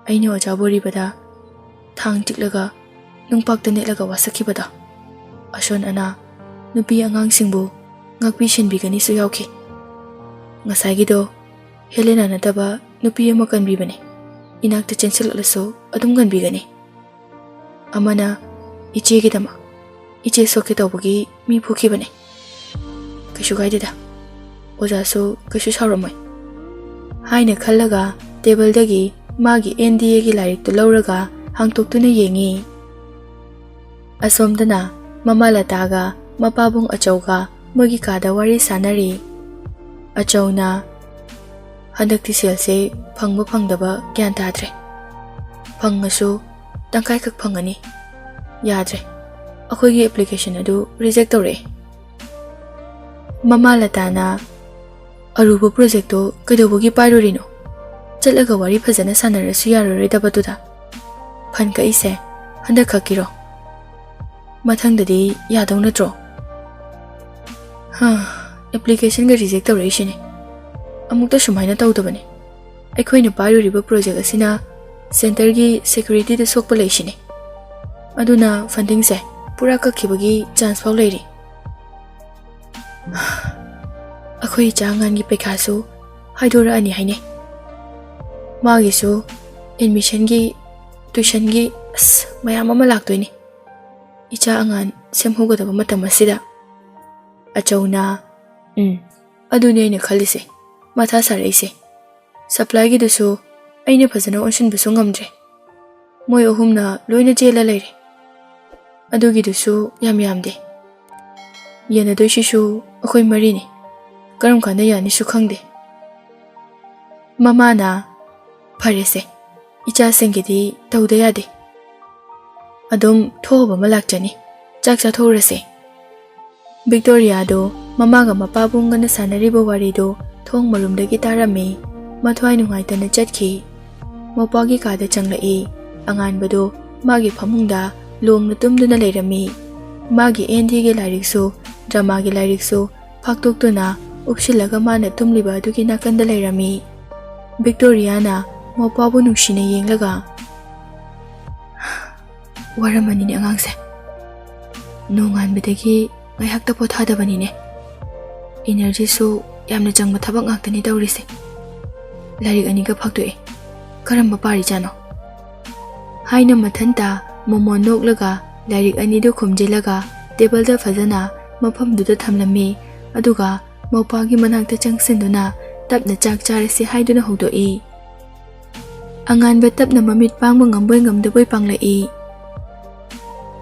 ꯑꯩꯅ ꯑꯣꯖꯥ ꯕꯣꯔꯤꯕꯗ ꯊꯥꯡ ꯆꯤꯛꯂꯒ ꯅꯨꯡꯄꯥꯛꯇ ꯅꯦꯠꯂꯒ ꯋꯥꯁꯛꯈꯤꯕꯗꯣ, ꯑꯁꯣꯟ ꯑꯅꯥ ꯅꯨꯄꯤ ꯑꯉꯥꯡꯁꯤꯡꯕꯨ ꯉꯥꯛꯄꯤ ꯁꯦꯟꯕꯤꯒꯅꯤꯁꯨ ꯌꯥꯎꯈꯤ꯫ ꯉꯁꯥꯏꯒꯤꯗꯣ ꯍꯦꯂꯦꯅꯥ ꯅꯠꯇꯕ ꯅꯨꯄꯤ ꯑꯃ ꯀꯟꯕꯤꯕꯅꯦ꯫ ꯏꯅꯥꯛꯇ ꯆꯦꯟꯁꯤꯜꯂꯛꯂꯁꯨ ꯑꯗꯨꯝ ꯀꯟꯕꯤꯒꯅꯤ꯫ ꯑꯃꯅ ꯏꯆꯦꯒꯤꯗꯃꯛ ꯏꯆꯦ ꯁꯣꯛꯀꯦ ꯇꯧꯕꯒꯤ ꯃꯤ ꯐꯨꯈꯤꯕꯅꯦ꯫ ꯀꯩꯁꯨ ꯀꯥꯏꯗꯦꯗ, ꯑꯣꯖꯥꯁꯨ ꯀꯩꯁꯨ ꯁꯥꯎꯔꯝꯃꯣꯏ ꯍꯥꯏꯅ ꯈꯜꯂꯒ ꯇꯦꯕꯜꯗꯒꯤ ꯃꯥꯒꯤ ꯑꯦꯟ ꯗꯤ ꯑꯦꯒꯤ ꯂꯥꯏꯔꯤꯛꯇꯨ ꯂꯧꯔꯒ ꯍꯥꯡꯇꯣꯛꯇꯨꯅ ꯌꯦꯡꯉꯤ꯫ ꯑꯁꯣꯝꯗꯅ ꯃꯃꯥ ꯂꯇꯥꯒ ꯃꯄꯥꯕꯨꯡ ꯑꯆꯧꯒ ꯃꯣꯏꯒꯤ ꯀꯥꯗ ꯋꯥꯔꯤ ꯁꯥꯟꯅꯔꯤ꯫ ꯑꯆꯧꯅ, "ꯍꯟꯗꯛꯇꯤ ꯁꯦꯜꯁꯦ ꯐꯪꯕ ꯐꯪꯗꯕ ꯒ꯭ꯌꯥꯟ ꯇꯥꯗ꯭ꯔꯦ꯫ ꯐꯪꯉꯁꯨ ꯇꯪꯈꯥꯏꯈꯛ ꯐꯪꯒꯅꯤ꯫ ꯌꯥꯗ꯭ꯔꯦ꯫ ꯑꯩꯈꯣꯏꯒꯤ ꯑꯦꯄ꯭ꯂꯤꯀꯦꯁꯟ ꯑꯗꯨ ꯔꯤꯖꯦꯛ ꯇꯧꯔꯛꯑꯦ꯫" ꯃꯃꯥ ꯂꯇꯥꯅ, "ꯑꯔꯨꯕ ꯄ꯭ꯔꯣꯖꯦꯛꯇꯣ ꯀꯩꯗꯧꯕꯒꯤ ꯄꯥꯏꯔꯨꯔꯤꯅꯣ? ꯆꯠꯂꯒ ꯋꯥꯔꯤ ꯐꯖꯅ ꯁꯥꯟꯅꯔꯁꯨ ꯌꯥꯔꯔꯣꯏꯗꯕꯗꯨꯗ꯫ ꯐꯟ ꯀꯛꯏꯁꯦ ꯍꯟꯗꯛ ꯈꯛꯀꯤꯔꯣ? ꯃꯊꯪꯗꯗꯤ ꯌꯥꯗꯧ ꯅꯠꯇ꯭ꯔꯣ?" ꯍꯥ, ꯑꯦꯄ꯭ꯂꯤꯀꯦꯁꯟꯒ ꯔꯤꯖꯦꯛ ꯇꯧꯔꯛꯏꯁꯤꯅꯦ꯫ ꯑꯃꯨꯛꯇ ꯁꯨꯃꯥꯏꯅ ꯇꯧꯗꯕꯅꯦ꯫ ꯑꯩꯈꯣꯏꯅ ꯄꯥꯏꯔꯨꯔꯤꯕ ꯄ꯭ꯔꯣꯖꯦꯛ ꯑꯁꯤꯅ ꯁꯦꯟꯇꯔꯒꯤ ꯁꯦꯀ꯭ꯌꯨꯔꯤꯇꯤꯗ ꯁꯣꯛꯄ ꯂꯩꯁꯤꯅꯦ꯫ ꯑꯗꯨꯅ ꯐꯟꯗꯤꯡꯁꯦ ꯄꯨꯔꯥ ꯀꯛꯈꯤꯕꯒꯤ ꯆꯥꯟꯁ ꯐꯥꯎ ꯂꯩꯔꯤ꯫ ꯑꯩꯈꯣꯏ ꯏꯆꯥ ꯑꯉꯥꯟꯒꯤ ꯄꯩꯈꯥꯁꯨ ꯍꯥꯏꯗꯣꯔꯛꯑꯅꯤ ꯍꯥꯏꯅꯩ꯫ ꯃꯥꯒꯤꯁꯨ ꯑꯦꯗꯃꯤꯁꯟꯒꯤ, ꯇꯨꯏꯁꯟꯒꯤ, ꯑꯁ, ꯃꯌꯥꯝ ꯑꯃ ꯂꯥꯛꯇꯣꯏꯅꯤ꯫ ꯏꯆꯥ ꯑꯉꯥꯟ ꯁꯦꯝꯍꯧꯒꯗꯕ ꯃꯇꯝ ꯑꯁꯤꯗ꯫ ꯑꯆꯧꯅ, "ꯎꯝ, ꯑꯗꯨꯅꯦ ꯑꯩꯅ ꯈꯜꯂꯤꯁꯦ, ꯃꯊꯥ ꯁꯥꯔꯛꯏꯁꯦ꯫ ꯁꯄ꯭ꯂꯥꯏꯒꯤꯗꯨꯁꯨ ꯑꯩꯅ ꯐꯖꯅ ꯑꯣꯟꯁꯤꯟꯕꯁꯨ ꯉꯝꯗ꯭ꯔꯦ꯫ ꯃꯣꯏ ꯑꯍꯨꯝꯅ ꯂꯣꯏꯅ ꯆꯦꯜꯂ ꯂꯩꯔꯦ꯫ ꯑꯗꯨꯒꯤꯗꯨꯁꯨ ꯌꯥꯝ ꯌꯥꯝꯗꯦ꯫ ꯌꯦꯟꯅꯗꯣꯏꯁꯤꯁꯨ ꯑꯩꯈꯣꯏ ꯃꯔꯤꯅꯤ꯫ ꯀꯔꯝ ꯀꯥꯟꯗ ꯌꯥꯅꯤꯁꯨ ꯈꯪꯗꯦ꯫" ꯃꯃꯥꯅ, "ꯐꯔꯦꯁꯦ, ꯏꯆꯥꯁꯤꯡꯒꯤꯗꯤ ꯇꯧꯗ ꯌꯥꯗꯦ꯫ ꯑꯗꯨꯝ ꯊꯣꯛꯑꯕ ꯑꯃ ꯂꯥꯛꯆꯅꯤ꯫ ꯆꯥꯛ ꯆꯥꯊꯣꯛꯎꯔꯁꯦ꯫" ꯚꯤꯛꯇꯣꯔꯤꯌꯥꯗꯣ ꯃꯃꯥꯒ ꯃꯄꯥꯕꯨꯡꯒꯅ ꯁꯥꯟꯅꯔꯤꯕ ꯋꯥꯔꯤꯗꯣ ꯊꯣꯡ ꯃꯔꯨꯝꯗꯒꯤ ꯇꯥꯔꯝꯃꯤ꯫ ꯃꯊ꯭ꯋꯥꯏ ꯅꯨꯡꯉꯥꯏꯇꯅ ꯆꯠꯈꯤ꯫ ꯃꯧꯄ꯭ꯋꯥꯒꯤ ꯀꯥꯗ ꯆꯪꯂꯛꯏ꯫ ꯑꯉꯥꯟꯕꯗꯨ ꯃꯥꯒꯤ ꯐꯃꯨꯡꯗ ꯂꯣꯡꯅ ꯇꯨꯝꯗꯨꯅ ꯂꯩꯔꯝꯃꯤ꯫ ꯃꯥꯒꯤ ꯑꯦꯟ ꯗꯤꯒꯤ ꯂꯥꯏꯔꯤꯛꯁꯨ, ꯗ꯭ꯔꯃꯥꯒꯤ ꯂꯥꯏꯔꯤꯛꯁꯨ ꯐꯥꯛꯇꯣꯛꯇꯨꯅ ꯎꯞꯁꯤꯜꯂꯒ ꯃꯥꯅ ꯇꯨꯝꯂꯤꯕ ꯑꯗꯨꯒꯤ ꯅꯥꯀꯟꯗ ꯂꯩꯔꯝꯃꯤ꯫ ꯚꯤꯛꯇꯣꯔꯤꯌꯥꯅ ꯃꯧꯄ꯭ꯋꯥꯕꯨ ꯅꯨꯡꯁꯤꯅ ꯌꯦꯡꯂꯒ, "ꯋꯥꯔꯝꯃꯅꯤꯅꯦ ꯑꯉꯥꯡꯁꯦ꯫ ꯅꯣꯡꯉꯥꯟꯕꯗꯒꯤ ꯉꯥꯏꯍꯥꯛꯇ ꯄꯣꯊꯥꯗꯕꯅꯤꯅꯦ꯫ ꯏꯅꯔꯖꯤꯁꯨ ꯌꯥꯝꯅ ꯆꯪꯕ ꯊꯕꯛ ꯉꯥꯛꯇꯅꯤ ꯇꯧꯔꯤꯁꯦ꯫ ꯂꯥꯏꯔꯤꯛ ꯑꯅꯤꯒ ꯐꯥꯛꯇꯣꯛꯑꯦ꯫ ꯀꯔꯝꯕ ꯄꯥꯔꯤꯖꯥꯠꯅꯣ?" ꯍꯥꯏꯅ ꯃꯊꯟꯇ ꯃꯣꯃꯣꯟ ꯅꯣꯛꯂꯒ ꯂꯥꯏꯔꯤꯛ ꯑꯅꯤꯗꯨ ꯈꯨꯝꯖꯤꯜꯂꯒ ꯇꯦꯕꯜꯗ ꯐꯖꯅ ꯃꯐꯝꯗꯨꯗ ꯊꯝꯂꯝꯃꯤ꯫ ꯑꯗꯨꯒ ꯃꯧꯄ꯭ꯋꯥꯒꯤ ꯃꯅꯥꯛꯇ ꯆꯪꯁꯤꯟꯗꯨꯅ ꯇꯞꯅ ꯆꯥꯛ ꯆꯥꯔꯁꯤ ꯍꯥꯏꯗꯨꯅ ꯍꯧꯗꯣꯛꯏ꯫ ꯑꯉꯥꯟꯕ ꯇꯞꯅ ꯃꯃꯤꯠ ꯄꯥꯡꯕ ꯉꯝꯕꯣꯏ ꯉꯝꯗꯕꯣꯏ ꯄꯥꯡꯂꯛꯏ꯫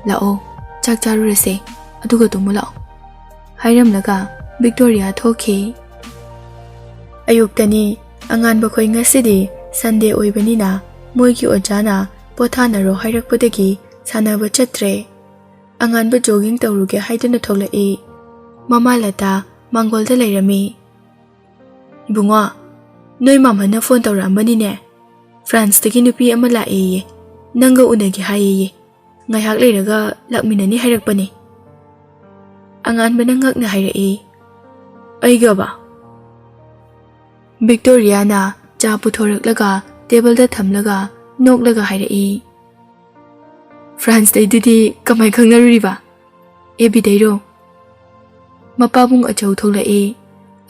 "ꯂꯥꯛꯑꯣ, ꯆꯥꯛ ꯆꯥꯔꯨꯔꯁꯦ, ꯑꯗꯨꯒ ꯇꯨꯝꯃꯨ ꯂꯥꯛꯑꯣ," ꯍꯥꯏꯔꯝꯂꯒ ꯚꯤꯛꯇꯣꯔꯤꯌꯥ ꯊꯣꯛꯈꯤ꯫ ꯑꯌꯨꯛꯇꯅꯤ꯫ ꯑꯉꯥꯟꯕ ꯈꯣꯏ ꯉꯁꯤꯗꯤ ꯁꯟꯗꯦ ꯑꯣꯏꯕꯅꯤꯅ ꯃꯣꯏꯒꯤ ꯑꯣꯖꯥꯅ ꯄꯣꯊꯥꯅꯔꯣ ꯍꯥꯏꯔꯛꯄꯗꯒꯤ ꯁꯥꯟꯅꯕ ꯆꯠꯇ꯭ꯔꯦ꯫ ꯑꯉꯥꯟꯕ ꯖꯣꯒꯤꯡ ꯇꯧꯔꯨꯒꯦ ꯍꯥꯏꯗꯨꯅ ꯊꯣꯛꯂꯛꯏ꯫ ꯃꯃꯥ ꯂꯇꯥ ꯃꯥꯡꯒꯣꯜꯗ ꯂꯩꯔꯝꯃꯤ꯫ "ꯏꯕꯨꯡꯉꯣ, ꯅꯣꯏ ꯃꯥꯃꯅ ꯐꯣꯟ ꯇꯧꯔꯛꯑꯝꯕꯅꯤꯅꯦ꯫ ꯐ꯭ꯔꯥꯟꯁꯇꯒꯤ ꯅꯨꯄꯤ ꯑꯃ ꯂꯥꯛꯑꯦꯌꯦ, ꯅꯪꯒ ꯎꯅꯒꯦ ꯍꯥꯏꯌꯦꯌꯦ꯫ ꯉꯥꯏꯍꯥꯛ ꯂꯩꯔꯒ ꯂꯥꯛꯃꯤꯟꯅꯅꯤ ꯍꯥꯏꯔꯛꯄꯅꯤ꯫" ꯑꯉꯥꯟꯕꯅ ꯉꯛꯅ ꯍꯥꯏꯔꯛꯏ꯫ "ꯑꯩꯒꯕ?" ꯚꯤꯛꯇꯣꯔꯤꯌꯥꯅ ꯆꯥ ꯄꯨꯊꯣꯔꯛꯂꯒ ꯇꯦꯕꯜꯗ ꯊꯝꯂꯒ ꯅꯣꯛꯂꯒ ꯍꯥꯏꯔꯛꯏ꯫ "ꯐ꯭ꯔꯥꯟꯁꯇꯩꯗꯨꯗꯤ ꯀꯃꯥꯏ ꯈꯪꯅꯔꯨꯔꯤꯕ? ꯑꯦꯐ ꯕꯤꯗꯩꯔꯣ?" ꯃꯄꯥꯕꯨꯡ ꯑꯆꯧ ꯊꯣꯛꯂꯛꯏ꯫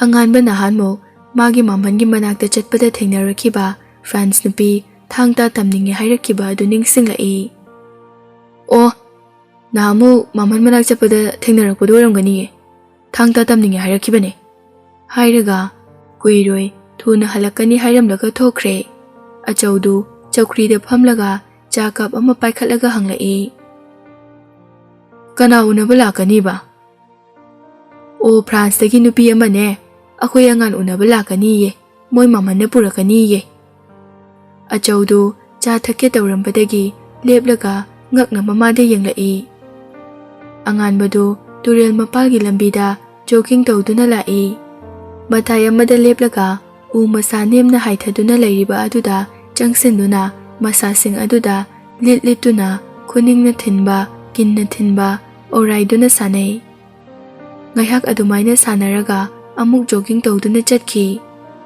ꯑꯉꯥꯟꯕ ꯅꯍꯥꯟꯃꯨꯛ ꯃꯥꯒꯤ ꯃꯥꯝꯍꯟꯒꯤ ꯃꯅꯥꯛꯇ ꯆꯠꯄꯗ ꯊꯦꯡꯅꯔꯛꯈꯤꯕ ꯐ꯭ꯔꯥꯟꯁ ꯅꯨꯄꯤ ꯊꯥꯡ ꯇꯥ ꯇꯝꯅꯤꯡꯉꯦ ꯍꯥꯏꯔꯛꯈꯤꯕ ꯑꯗꯨ ꯅꯤꯡꯁꯤꯡꯂꯛꯏ꯫ "ꯑꯣ, ꯅꯍꯥꯟꯃꯨꯛ ꯃꯥꯝꯍꯟ ꯃꯅꯥꯛ ꯆꯠꯄꯗ ꯊꯦꯡꯅꯔꯛꯄꯗꯣ ꯑꯣꯏꯔꯝꯒꯅꯤꯌꯦ꯫ ꯊꯥꯡ ꯇꯥ ꯇꯝꯅꯤꯡꯉꯦ ꯍꯥꯏꯔꯛꯈꯤꯕꯅꯦ," ꯍꯥꯏꯔꯒ ꯀꯨꯏꯔꯣꯏ ꯊꯨꯅ ꯍꯜꯂꯛꯀꯅꯤ ꯍꯥꯏꯔꯝꯂꯒ ꯊꯣꯛꯈ꯭ꯔꯦ꯫ ꯑꯆꯧꯗꯨ ꯆꯧꯀ꯭ꯔꯤꯗ ꯐꯝꯂꯒ ꯆꯥ ꯀꯞ ꯑꯃ ꯄꯥꯏꯈꯠꯂꯒ ꯍꯪꯂꯛꯏ꯫ "ꯀꯅꯥ ꯎꯅꯕ ꯂꯥꯛꯀꯅꯤꯕ?" "ꯑꯣ, ꯐ꯭ꯔꯥꯟꯁꯇꯒꯤ ꯅꯨꯄꯤ ꯑꯃꯅꯦ꯫ ꯑꯩꯈꯣꯏ ꯑꯉꯥꯟ ꯎꯅꯕ ꯂꯥꯛꯀꯅꯤꯌꯦ꯫ ꯃꯣꯏ ꯃꯥꯝꯍꯟꯅ ꯄꯨꯔꯛꯀꯅꯤꯌꯦ꯫" ꯑꯆꯧꯗꯨ ꯆꯥ ꯊꯛꯀꯦ ꯇꯧꯔꯝꯕꯗꯒꯤ ꯂꯦꯞꯂꯒ ꯉꯛꯅ ꯃꯃꯥꯗ ꯌꯦꯡꯂꯛꯏ꯫ ꯑꯉꯥꯟꯕꯗꯨ ꯇꯨꯔꯦꯜ ꯃꯄꯥꯜꯒꯤ ꯂꯝꯕꯤꯗ ꯖꯣꯒꯤꯡ ꯇꯧꯗꯨꯅ ꯂꯥꯛꯏ꯫ ꯃꯇꯥꯏ ꯑꯃꯗ ꯂꯦꯞꯂꯒ ꯎ ꯃꯁꯥ ꯅꯦꯝꯅ ꯍꯥꯏꯊꯗꯨꯅ ꯂꯩꯔꯤꯕ ꯑꯗꯨꯗ ꯆꯪꯁꯤꯟꯗꯨꯅ ꯃꯁꯥꯁꯤꯡ ꯑꯗꯨꯗ ꯂꯤꯠ ꯂꯤꯠꯇꯨꯅ ꯈꯨꯅꯤꯡꯅ ꯊꯤꯟꯕ, ꯀꯤꯟꯅ ꯊꯤꯟꯕ, ꯑꯣꯔꯥꯏꯗꯨꯅ ꯁꯥꯟꯅꯩ꯫ ꯉꯥꯏꯍꯥꯛ ꯑꯗꯨꯃꯥꯏꯅ ꯁꯥꯟꯅꯔꯒ ꯑꯃꯨꯛ jogging ꯇꯧꯗꯨꯅ ꯆꯠꯈꯤ꯫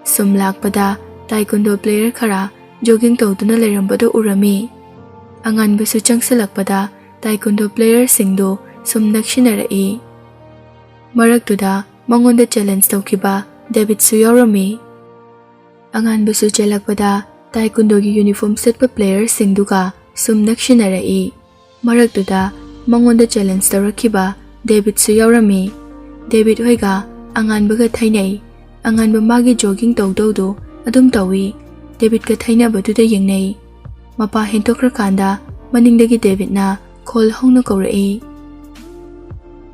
ꯁꯨꯝ ꯂꯥꯛꯄꯗ ꯇꯥꯏꯀꯨꯟꯗꯣ player ꯈꯔ jogging ꯇꯧꯗꯨꯅ ꯂꯩꯔꯝꯕꯗꯨ ꯎꯔꯝꯃꯤ꯫ ꯑꯉꯥꯟꯕꯁꯨ ꯆꯪꯁꯤꯜꯂꯛꯄꯗ ꯇꯥꯏꯀꯨꯟꯗꯣ playerꯁꯤꯡꯗꯨ ꯁꯨꯝ ꯅꯛꯁꯤꯟꯅꯔꯛꯏ꯫ ꯃꯔꯛꯇꯨꯗ ꯃꯉꯣꯟꯗ challenge ꯇꯧꯈꯤꯕ ꯗꯦꯕꯤꯠꯁꯨ ꯌꯥꯎꯔꯝꯃꯤ꯫ ꯑꯉꯥꯟꯕꯁꯨ ꯆꯦꯜꯂꯛꯄꯗ ꯇꯥꯏꯀꯨꯟꯗꯣꯒꯤ uniform ꯁꯦꯠꯄ playerꯁꯤꯡꯗꯨꯒ ꯁꯨꯝ ꯅꯛꯁꯤꯟꯅꯔꯛꯏ꯫ ꯃꯔꯛꯇꯨꯗ ꯃꯉꯣꯟꯗ challenge ꯇꯧꯔꯛꯈꯤꯕ ꯗꯦꯕꯤꯠꯁꯨ ꯌꯥꯎꯔꯝꯃꯤ꯫ ꯗꯦꯕꯤꯠ ꯍꯣꯏꯒ ꯑꯉꯥꯟꯕꯒ ꯊꯩꯅꯩ꯫ ꯑꯉꯥꯟꯕ ꯃꯥꯒꯤ jogging ꯇꯧꯗꯧꯗꯨ ꯑꯗꯨꯝ ꯇꯧꯏ꯫ ꯗꯦꯕꯤꯠꯀ ꯊꯩꯅꯕꯗꯨꯗ ꯌꯦꯡꯅꯩ꯫ ꯃꯄꯥ ꯍꯦꯟꯇꯣꯛꯈ꯭ꯔꯀꯥꯟꯗ ꯃꯅꯤꯡꯗꯒꯤ ꯗꯦꯕꯤꯠꯅ ꯈꯣꯜ ꯍꯧꯅ ꯀꯧꯔꯛꯏ,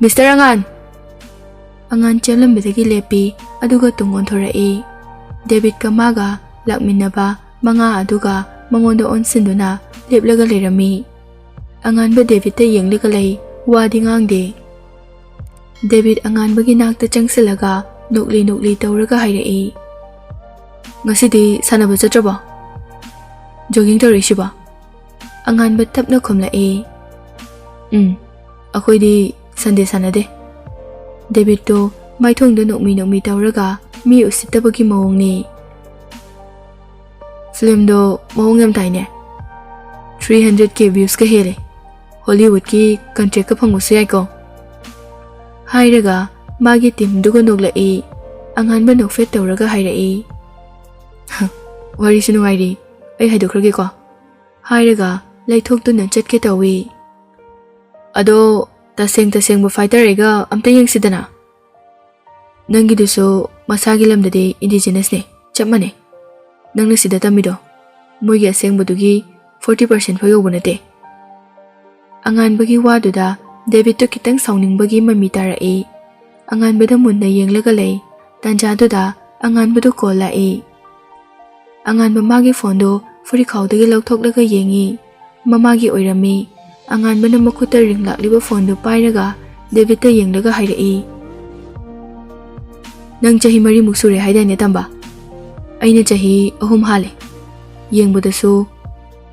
"Mister ꯑꯉꯥꯟ!" ꯑꯉꯥꯟ ꯆꯦꯜꯂꯝꯕꯗꯒꯤ ꯂꯦꯞꯄꯤ, ꯑꯗꯨꯒ ꯇꯨꯡ ꯑꯣꯟꯊꯣꯔꯛꯏ꯫ ꯗꯦꯕꯤꯠꯀ ꯃꯥꯒ ꯂꯥꯛꯃꯤꯟꯅꯕ ꯃꯉꯥ ꯑꯗꯨꯒ ꯃꯉꯣꯟꯗ ꯑꯣꯟꯁꯤꯟꯗꯨꯅ ꯂꯦꯞꯂꯒ ꯂꯩꯔꯝꯃꯤ꯫ ꯑꯉꯥꯟꯕ ꯗꯦꯕꯤꯠꯇ ꯌꯦꯡꯂꯒ ꯂꯩ, ꯋꯥꯗꯤ ꯉꯥꯡꯗꯦ꯫ ꯗꯦꯕꯤꯠ ꯑꯉꯥꯟꯕꯒꯤ ꯅꯥꯛꯇ ꯆꯪꯁꯤꯜꯂꯒ ꯅꯣꯛꯂꯤ ꯅꯣꯛꯂꯤ ꯇꯧꯔꯒ ꯍꯥꯏꯔꯛꯏ, "ꯉꯁꯤꯗꯤ ꯁꯥꯟꯅꯕ ꯆꯠꯇ꯭ꯔꯕꯣ? Jogging ꯇꯧꯔꯛꯏꯁꯤꯕꯣ?" ꯑꯉꯥꯟꯕ ꯇꯞꯅ ꯈꯨꯝꯂꯛꯏ, "ꯎꯝ, ꯑꯩꯈꯣꯏꯗꯤ Sunday ꯁꯥꯟꯅꯗꯦ꯫" ꯗꯦꯕꯤꯠꯇꯣ ꯃꯥꯏꯊꯣꯡꯗ ꯅꯣꯛꯃꯤ ꯅꯣꯛꯃꯤ ꯇꯧꯔꯒ ꯃꯤ ꯎꯁꯤꯠꯇꯕꯒꯤ ꯃꯑꯣꯡꯅꯤ꯫ "Filmꯗꯣ ꯃꯑꯣꯡ ꯌꯥꯝ ꯇꯥꯏꯅꯦ꯫ Three hundred K viewsꯀ ꯍꯦꯜꯂꯦ꯫ Hollywoodꯀꯤ contractꯀ ꯐꯪꯕꯁꯨ ꯌꯥꯏꯀꯣ?" ꯍꯥꯏꯔꯒ ꯃꯥꯒꯤ teamꯗꯨꯒ ꯅꯣꯛꯂꯛꯏ꯫ ꯑꯉꯥꯟꯕ ꯅꯣꯛꯐꯦꯠ ꯇꯧꯔꯒ ꯍꯥꯏꯔꯛꯏ, "ꯋꯥꯔꯤꯁꯨ ꯅꯨꯡꯉꯥꯏꯔꯤ, ꯑꯩ ꯍꯥꯏꯗꯣꯛꯈ꯭ꯔꯒꯦꯀꯣ?" ꯍꯥꯏꯔꯒ ꯂꯩꯊꯣꯛꯇꯨꯅ ꯆꯠꯀꯦ ꯇꯧꯏ꯫ "ꯑꯗꯣ ꯇꯁꯦꯡ ꯇꯁꯦꯡꯕ fighter ꯑꯩꯒ ꯑꯝꯇ ꯌꯦꯡꯁꯤꯗꯅ꯫ ꯅꯪꯒꯤꯗꯨꯁꯨ ꯃꯁꯥꯒꯤ ꯂꯝꯗꯗꯤ indigenousꯅꯦ, ꯆꯞ ꯃꯥꯟꯅꯩ꯫ ꯅꯪꯅ ꯁꯤꯗ ꯇꯝꯃꯤꯗꯣ ꯃꯣꯏꯒꯤ ꯑꯁꯦꯡꯕꯗꯨꯒꯤ forty percent ꯐꯥꯎ ꯌꯧꯕ ꯅꯠꯇꯦ꯫" ꯑꯉꯥꯟꯕꯒꯤ ꯋꯥꯗꯨꯗ ꯗꯦꯕꯤꯠꯇꯣ ꯈꯤꯇꯪ ꯁꯥꯎꯅꯤꯡꯕꯒꯤ ꯃꯃꯤ ꯇꯥꯔꯛꯏ꯫ ꯑꯉꯥꯟꯕꯗ ꯃꯨꯟꯅ ꯌꯦꯡꯂꯒ ꯂꯩ꯫ ꯇꯥꯟꯖꯥꯗꯨꯗ ꯑꯉꯥꯟꯕꯗꯨ call ꯂꯥꯛꯏ꯫ ꯑꯉꯥꯟꯕ ꯃꯥꯒꯤ phoneꯗꯨ ꯐꯨꯔꯤꯠꯈꯥꯎꯗꯒꯤ ꯂꯧꯊꯣꯛꯂꯒ ꯌꯦꯡꯉꯤ꯫ ꯃꯃꯥꯒꯤ ꯑꯣꯏꯔꯝꯃꯤ꯫ ꯑꯉꯥꯟꯕꯅ ꯃꯈꯨꯠꯇ ring ꯂꯥꯛꯂꯤꯕ phoneꯗꯨ ꯄꯥꯏꯔꯒ ꯗꯦꯕꯤꯠꯇ ꯌꯦꯡꯂꯒ ꯍꯥꯏꯔꯛꯏ, "ꯅꯪ ꯆꯍꯤ ꯃꯔꯤꯃꯨꯛ ꯁꯨꯔꯦ ꯍꯥꯏꯗꯥꯏꯅꯦ ꯇꯝꯕ? ꯑꯩꯅ ꯆꯍꯤ ꯑꯍꯨꯝ ꯍꯥꯜꯂꯦ꯫ ꯌꯦꯡꯕꯗꯁꯨ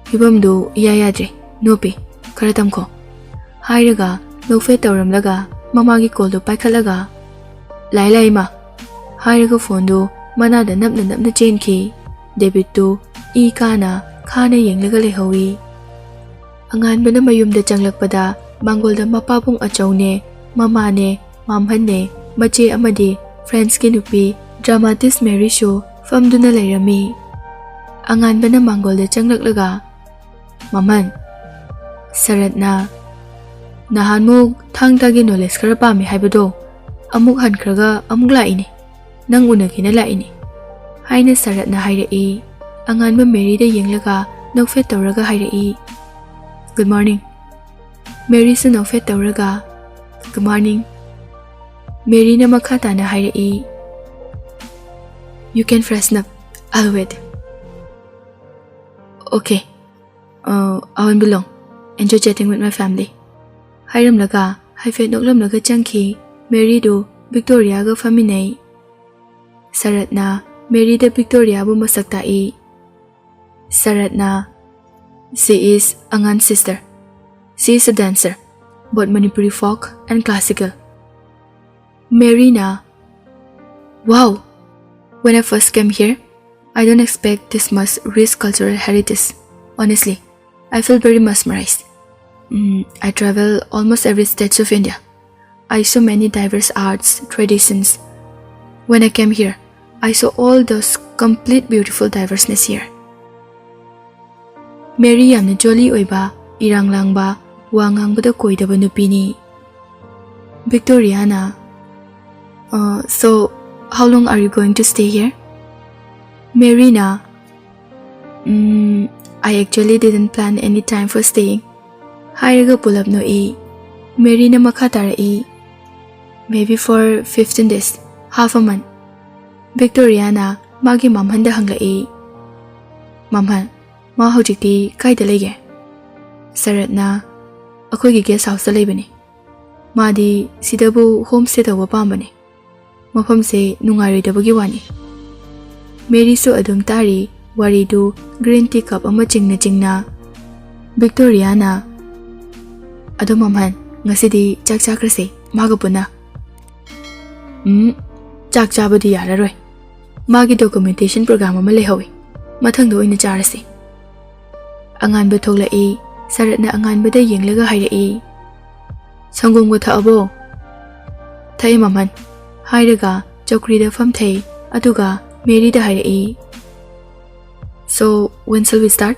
ꯐꯤꯕꯝꯗꯨ ꯏꯌꯥ ꯌꯥꯗ꯭ꯔꯦ꯫ "ꯅꯣꯄꯤ, ꯈꯔ ꯇꯝꯈꯣ," ꯍꯥꯏꯔꯒ ꯅꯣꯛꯐꯦꯠ ꯇꯧꯔꯝꯂꯒ ꯃꯃꯥꯒꯤ ꯀꯣꯜꯗꯨ ꯄꯥꯏꯈꯠꯂꯒ, "ꯂꯥꯏ ꯂꯥꯏ ꯏꯃꯥ," ꯍꯥꯏꯔꯒ ꯐꯣꯟꯗꯨ ꯃꯅꯥꯗ ꯅꯞꯅ ꯅꯞꯅ ꯆꯦꯟꯈꯤ꯫ ꯗꯦꯕꯤꯠꯇꯨ ꯏ ꯀꯥꯅ ꯈꯥꯅ ꯌꯦꯡꯂꯒ ꯂꯩꯍꯧꯏ꯫ ꯑꯉꯥꯟꯕꯅ ꯃꯌꯨꯝꯗ ꯆꯪꯂꯛꯄꯗ ꯃꯥꯡꯒꯣꯜꯗ ꯃꯄꯥꯕꯨꯡ ꯑꯆꯧꯅꯦ, ꯃꯃꯥꯅꯦ, ꯃꯥꯝꯍꯟꯅꯦ, ꯃꯆꯦ ꯑꯃꯗꯤ ꯐ꯭ꯔꯦꯟꯁꯀꯤ ꯅꯨꯄꯤ ꯗ꯭ꯔꯃꯥꯇꯤꯁ ꯃꯦꯔꯤꯁꯨ ꯐꯝꯗꯨꯅ ꯂꯩꯔꯝꯃꯤ꯫ ꯑꯉꯥꯟꯕꯅ ꯃꯥꯡꯒꯣꯜꯗ ꯆꯪꯂꯛꯂꯒ, "ꯃꯥꯝꯍꯟ, ꯁꯔꯠꯅ ꯅꯍꯥꯟꯃꯨꯛ ꯊꯥꯡ ꯇꯥꯒꯤ ꯅꯣꯂꯦꯖ ꯈꯔ ꯄꯥꯝꯃꯦ ꯍꯥꯏꯕꯗꯣ ꯑꯃꯨꯛ ꯍꯟꯈ꯭ꯔꯒ ꯑꯃꯨꯛ ꯂꯥꯛꯏꯅꯦ, ꯅꯪ ꯎꯅꯒꯦꯅ ꯂꯥꯛꯏꯅꯦ," ꯍꯥꯏꯅ ꯁꯔꯠꯅ ꯍꯥꯏꯔꯛꯏ꯫ ꯑꯉꯥꯟꯕ ꯃꯦꯔꯤꯗ ꯌꯦꯡꯂꯒ ꯅꯣꯛꯐꯦꯠ ꯇꯧꯔꯒ ꯍꯥꯏꯔꯛꯏ, "Good morning." ꯃꯦꯔꯤꯁꯨ ꯅꯣꯛꯐꯦꯠ ꯇꯧꯔꯒ, "Good morning." ꯃꯦꯔꯤꯅ ꯃꯈꯥ ꯇꯥꯅ ꯍꯥꯏꯔꯛꯏ, "You can freshen up. I'll wait." "Okay. Uh, I won't be long. Enjoy chatting with my family." ꯍꯥꯏꯔꯝꯂꯒ ꯍꯥꯏꯐꯦꯠ ꯅꯣꯛꯂꯝꯂꯒ ꯆꯪꯈꯤ꯫ ꯃꯦꯔꯤꯗꯨ ꯚꯤꯛꯇꯣꯔꯤꯌꯥꯒ ꯐꯝꯃꯤꯟꯅꯩ꯫ ꯁꯔꯠꯅ ꯃꯦꯔꯤꯗ ꯚꯤꯛꯇꯣꯔꯤꯌꯥꯕꯨ ꯃꯁꯛ ꯇꯥꯛꯏ꯫ ꯁꯔꯠꯅ, "She is ꯑꯉꯥꯟ sister. She is a dancer, both Manipuri folk and classical." ꯃꯦꯔꯤꯅ, "Wow! When I first came here, I don't expect this much rich cultural heritage. Honestly, I feel very mesmerized. Mm, I travel almost every state of India. I saw many diverse arts, traditions. When I came here, I saw all those complete beautiful diverseness here." Mary ꯌꯥꯝꯅ ꯖꯣꯂꯤ ꯑꯣꯏꯕ, ꯏꯔꯥꯡ ꯂꯥꯡꯕ, ꯋꯥ ꯉꯥꯡꯕꯗ ꯀꯣꯏꯗꯕ ꯅꯨꯄꯤꯅꯤ꯫ ꯚꯤꯛꯇꯣꯔꯤꯌꯥꯅ, "Uh, so, how long are you going to stay here?" ꯃꯦꯔꯤꯅ, "Mm, I actually didn't plan any time for staying," ꯍꯥꯏꯔꯒ ꯄꯨꯂꯞ ꯅꯣꯛꯏ꯫ ꯃꯦꯔꯤꯅ ꯃꯈꯥ ꯇꯥꯔꯛꯏ, "Maybe for fifteen days, half a month." ꯚꯤꯛꯇꯣꯔꯤꯌꯥꯅ ꯃꯥꯒꯤ ꯃꯥꯝꯍꯟꯗ ꯍꯪꯂꯛꯏ, "ꯃꯥꯝꯍꯟ, ꯃꯥ ꯍꯧꯖꯤꯛꯇꯤ ꯀꯥꯏꯗ ꯂꯩꯒꯦ?" ꯁꯔꯠꯅ, "ꯑꯩꯈꯣꯏꯒꯤ ꯒꯦꯁ ꯍꯥꯎꯁꯇ ꯂꯩꯕꯅꯤ꯫ ꯃꯥꯗꯤ ꯁꯤꯗꯕꯨ ꯍꯣꯝ ꯁ꯭ꯇꯦ ꯇꯧꯕ ꯄꯥꯝꯕꯅꯤ꯫ ꯃꯐꯝꯁꯦ ꯅꯨꯡꯉꯥꯏꯔꯣꯏꯗꯕꯒꯤ ꯋꯥꯅꯤ꯫" ꯃꯦꯔꯤꯁꯨ ꯑꯗꯨꯝ ꯇꯥꯔꯤ꯫ ꯋꯥꯔꯤꯗꯨ green tea cup ꯑꯃ ꯆꯤꯡꯅ ꯆꯤꯡꯅ ꯕꯤꯛꯇꯣꯔꯤꯌꯥꯅ, "ꯑꯗꯣ ꯃꯝꯍꯟ, ꯉꯁꯤꯗꯤ ꯆꯥꯛ ꯆꯥꯈ꯭ꯔꯁꯦ ꯃꯥꯒ ꯄꯨꯟꯅ꯫" "ꯎꯝ, ꯆꯥꯛ ꯆꯥꯕꯗꯤ ꯌꯥꯔꯔꯣꯏ꯫ ꯃꯥꯒꯤ documentation program ꯑꯃ ꯂꯩꯍꯧꯋꯤ꯫ ꯃꯊꯪꯗ ꯑꯣꯏꯅ ꯆꯥꯔꯁꯤ꯫" ꯑꯉꯥꯟꯕ ꯊꯣꯛꯂꯛꯏ꯫ ꯁꯔꯠꯅ ꯑꯉꯥꯟꯕꯗ ꯌꯦꯡꯂꯒ ꯍꯥꯏꯔꯛꯏ, "ꯁꯪꯒꯣꯝꯒ ꯊꯛꯑꯕꯣ?" "ꯊꯛꯑꯦ ꯃꯃꯟ," ꯍꯥꯏꯔꯒ ꯆꯧꯀ꯭ꯔꯤꯗ ꯐꯝꯊꯩ꯫ ꯑꯗꯨꯒ ꯃꯦꯔꯤꯗ ꯍꯥꯏꯔꯛꯏ, "So, when shall we start?"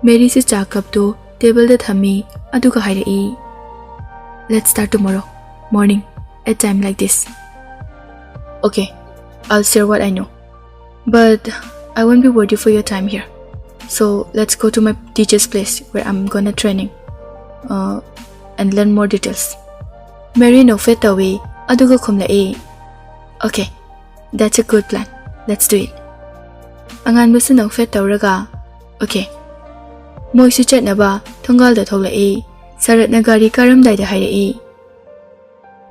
ꯃꯦꯔꯤꯁꯨ ꯆꯥ ꯀꯞꯇꯨ ꯇꯦꯕꯜꯗ ꯊꯝꯃꯤ꯫ ꯑꯗꯨꯒ ꯍꯥꯏꯔꯛꯏ, "Let's start tomorrow morning at time like this." "Okay, I'll share what I know. But I won't be worthy for your time here. So let's go to my teacher's place where I'm gonna training, uh, and learn more details." Mary ꯅꯣꯛꯐꯦꯠ ꯇꯧꯏ꯫ ꯑꯗꯨꯒ ꯈꯨꯝꯂꯛꯏ, "Okay, that's a good plan. Let's do it." ꯑꯉꯥꯟꯕꯁꯨ ꯅꯣꯛꯐꯦꯠ ꯇꯧꯔꯒ, "Okay." ꯃꯣꯏꯁꯨ ꯆꯠꯅꯕ ꯊꯣꯡꯒꯥꯜꯗ ꯊꯣꯛꯂꯛꯏ꯫ ꯁꯔꯠꯅ ꯒꯥꯔꯤ ꯀꯥꯔꯝꯗꯥꯏꯗ ꯍꯥꯏꯔꯛꯏ,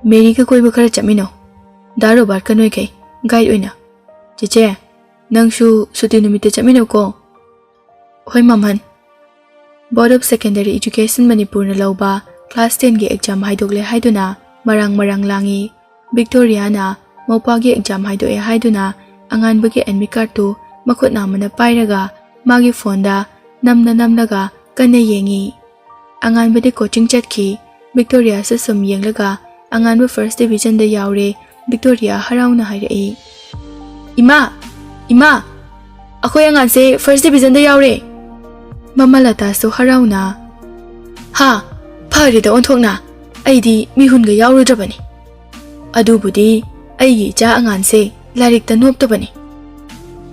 "ꯃꯦꯔꯤꯒ ꯀꯣꯏꯕ ꯈꯔ ꯆꯠꯃꯤꯟꯅꯧ꯫ ꯗꯥ ꯔꯣꯕꯥꯔꯠꯀ ꯅꯣꯏꯈꯩ ꯒꯥꯏꯗ ꯑꯣꯏꯅ꯫ ꯆꯦꯆꯦ, ꯅꯪꯁꯨ ꯁꯨꯇꯤ ꯅꯨꯃꯤꯠꯇ ꯆꯠꯃꯤꯟꯅꯧꯀꯣ꯫" "ꯍꯣꯏ ꯃꯝꯍꯟ꯫" Board of Secondary Education ꯃꯅꯤꯄꯨꯔꯅ ꯂꯧꯕ class tenꯒꯤ exam ꯍꯥꯏꯗꯣꯛꯂꯦ ꯍꯥꯏꯗꯨꯅ ꯃꯔꯥꯡ ꯃꯔꯥꯡ ꯂꯥꯡꯏ꯫ ꯕꯤꯛꯇꯣꯔꯤꯌꯥꯅ ꯃꯧꯄꯥꯒꯤ exam ꯍꯥꯏꯗꯣꯛꯑꯦ ꯍꯥꯏꯗꯨꯅ ꯑꯉꯥꯟꯕꯒꯤ admit cardꯇꯨ ꯃꯈꯨꯠ ꯅꯥꯝꯃꯅ ꯄꯥꯏꯔꯒ ꯃꯥꯒꯤ phoneꯗ ꯅꯝꯅ ꯅꯝꯂꯒ ꯀꯟꯅ ꯌꯦꯡꯏ꯫ ꯑꯉꯥꯟꯕꯗꯤ coaching ꯆꯠꯈꯤ꯫ ꯕꯤꯛꯇꯣꯔꯤꯌꯥꯁꯨ ꯁꯨꯝ ꯌꯦꯡꯂꯒ ꯑꯉꯥꯟꯕ first divisionꯗ ꯌꯥꯎꯔꯦ꯫ ꯕꯤꯛꯇꯣꯔꯤꯌꯥ ꯍꯔꯥꯎꯅ ꯍꯥꯏꯔꯛꯏ, "ꯏꯃꯥ! ꯏꯃꯥ! ꯑꯩꯈꯣꯏ ꯑꯉꯥꯟꯁꯦ first divisionꯗ ꯌꯥꯎꯔꯦ!" ꯃꯃꯥ ꯂꯇꯥꯁꯨ ꯍꯔꯥꯎꯅ, "ꯍꯥ? ꯐꯔꯦꯗ ꯑꯣꯟꯊꯣꯛꯅ! ꯑꯩꯗꯤ ꯃꯤꯍꯨꯟꯒ ꯌꯥꯎꯔꯨꯗ꯭ꯔꯕꯅꯤ꯫ ꯑꯗꯨꯕꯨꯗꯤ ꯑꯩꯒꯤ ꯏꯆꯥ ꯑꯉꯥꯟꯁꯦ ꯂꯥꯏꯔꯤꯛꯇ ꯅꯣꯞꯇꯕꯅꯤ꯫"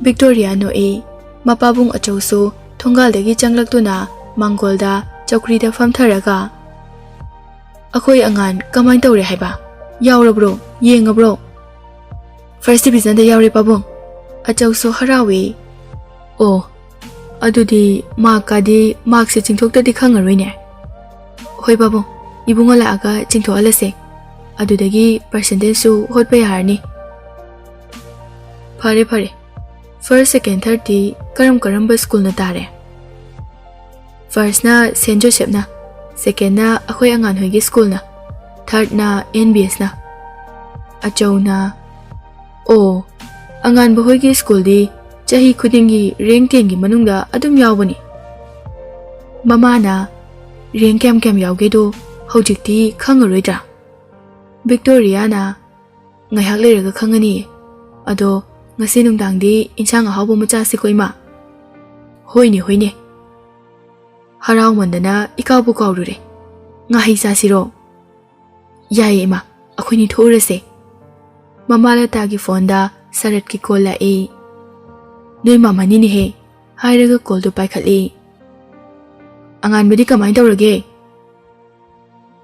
ꯕꯤꯛꯇꯣꯔꯤꯌꯥ ꯅꯣꯛꯏ꯫ ꯃꯄꯥꯕꯨꯡ ꯑꯆꯧꯁꯨ ꯊꯣꯡꯒꯥꯜꯗꯒꯤ ꯆꯪꯂꯛꯇꯨꯅ ꯃꯥꯡꯒꯣꯜꯗ ꯆꯧꯀ꯭ꯔꯤꯗ ꯐꯝꯊꯔꯒ, "ꯑꯩꯈꯣꯏ ꯑꯉꯥꯟ ꯀꯃꯥꯏ ꯇꯧꯔꯦ ꯍꯥꯏꯕ? ꯌꯥꯎꯔꯕ꯭ꯔꯣ? ꯌꯦꯡꯉꯕ꯭ꯔꯣ?" "First divisionꯗ ꯌꯥꯎꯔꯦ ꯄꯥꯕꯨꯡ꯫" ꯑꯆꯧꯁꯨ ꯍꯔꯥꯎꯏ꯫ "ꯑꯣ, ꯑꯗꯨꯗꯤ markꯀꯗꯤ, markꯁꯦ ꯆꯤꯡꯊꯣꯛꯇ꯭ꯔꯗꯤ ꯈꯪꯉꯔꯣꯏꯅꯦ꯫" "ꯍꯣꯏ ꯄꯥꯕꯨꯡ, ꯏꯕꯨꯡꯉꯣ ꯂꯥꯛꯑꯒ ꯆꯤꯡꯊꯣꯛꯍꯜꯂꯁꯦ꯫ ꯑꯗꯨꯗꯒꯤ percentageꯁꯨ ꯍꯣꯠꯄ ꯌꯥꯔꯅꯤ꯫" "ꯐꯔꯦ, ꯐꯔꯦ꯫ First, second, thirdꯇꯤ ꯀꯔꯝ ꯀꯔꯝꯕ ꯁ꯭ꯀꯨꯜꯅ ꯇꯥꯔꯦ? Firstꯅ ꯁꯦꯟ ꯖꯣꯁꯦꯞꯅ, secondꯅ ꯑꯩꯈꯣꯏ ꯑꯉꯥꯟꯍꯣꯏꯒꯤ ꯁ꯭ꯀꯨꯜꯅ, thirdꯅ ꯑꯦꯟ ꯕꯤ ꯑꯦꯁꯅ꯫ ꯑꯆꯧꯅ, ꯑꯣ, ꯑꯉꯥꯟꯕ ꯍꯣꯏꯒꯤ ꯁ꯭ꯀꯨꯜꯗꯤ ꯆꯍꯤ ꯈꯨꯗꯤꯡꯒꯤ ꯔꯦꯡ ꯇꯦꯟꯒꯤ ꯃꯅꯨꯡꯗ ꯑꯗꯨꯝ ꯌꯥꯎꯕꯅꯤ꯫ ꯃꯃꯥꯅ, ꯔꯦꯡ ꯀꯌꯥꯝ ꯀꯌꯥꯝ ꯌꯥꯎꯒꯦꯗꯣ ꯍꯧꯖꯤꯛꯇꯤ ꯈꯪꯉꯔꯣꯏꯗ꯭ꯔꯥ? ꯕꯤꯛꯇꯣꯔꯤꯌꯥꯅ, ꯉꯥꯏꯍꯥꯛ ꯂꯩꯔꯒ ꯈꯪꯉꯅꯤꯌꯦ꯫ ꯑꯗꯣ ꯉꯁꯤ ꯅꯨꯡꯗꯥꯡꯗꯤ ꯏꯟꯁꯥꯡ ꯑꯍꯥꯎꯕ ꯑꯃ ꯆꯥꯁꯤꯀꯣ ꯏꯃꯥ꯫ ꯍꯣꯏꯅꯦ ꯍꯣꯏꯅꯦ꯫ ꯍꯔꯥꯎꯃꯟꯗꯅ ꯏꯀꯥꯎꯕꯨ ꯀꯥꯎꯔꯨꯔꯦ꯫ ꯉꯥꯍꯩ ꯆꯥꯁꯤꯔꯣ? ꯌꯥꯏꯌꯦ ꯏꯃꯥ, ꯑꯩꯈꯣꯏꯅꯤ ꯊꯣꯛꯎꯔꯁꯦ꯫ ꯃꯃꯥ ꯂꯇꯥꯒꯤ ꯐꯣꯟꯗ ꯁꯔꯠꯀꯤ ꯀꯣꯜ ꯂꯥꯛꯏ꯫ ꯅꯣꯏ ꯃꯥꯃꯅꯤꯅꯦꯍꯦ, ꯍꯥꯏꯔꯒ ꯀꯣꯜꯗꯨ ꯄꯥꯏꯈꯠꯂꯤ꯫ ꯑꯉꯥꯟꯕꯗꯤ ꯀꯃꯥꯏꯅ ꯇꯧꯔꯒꯦ?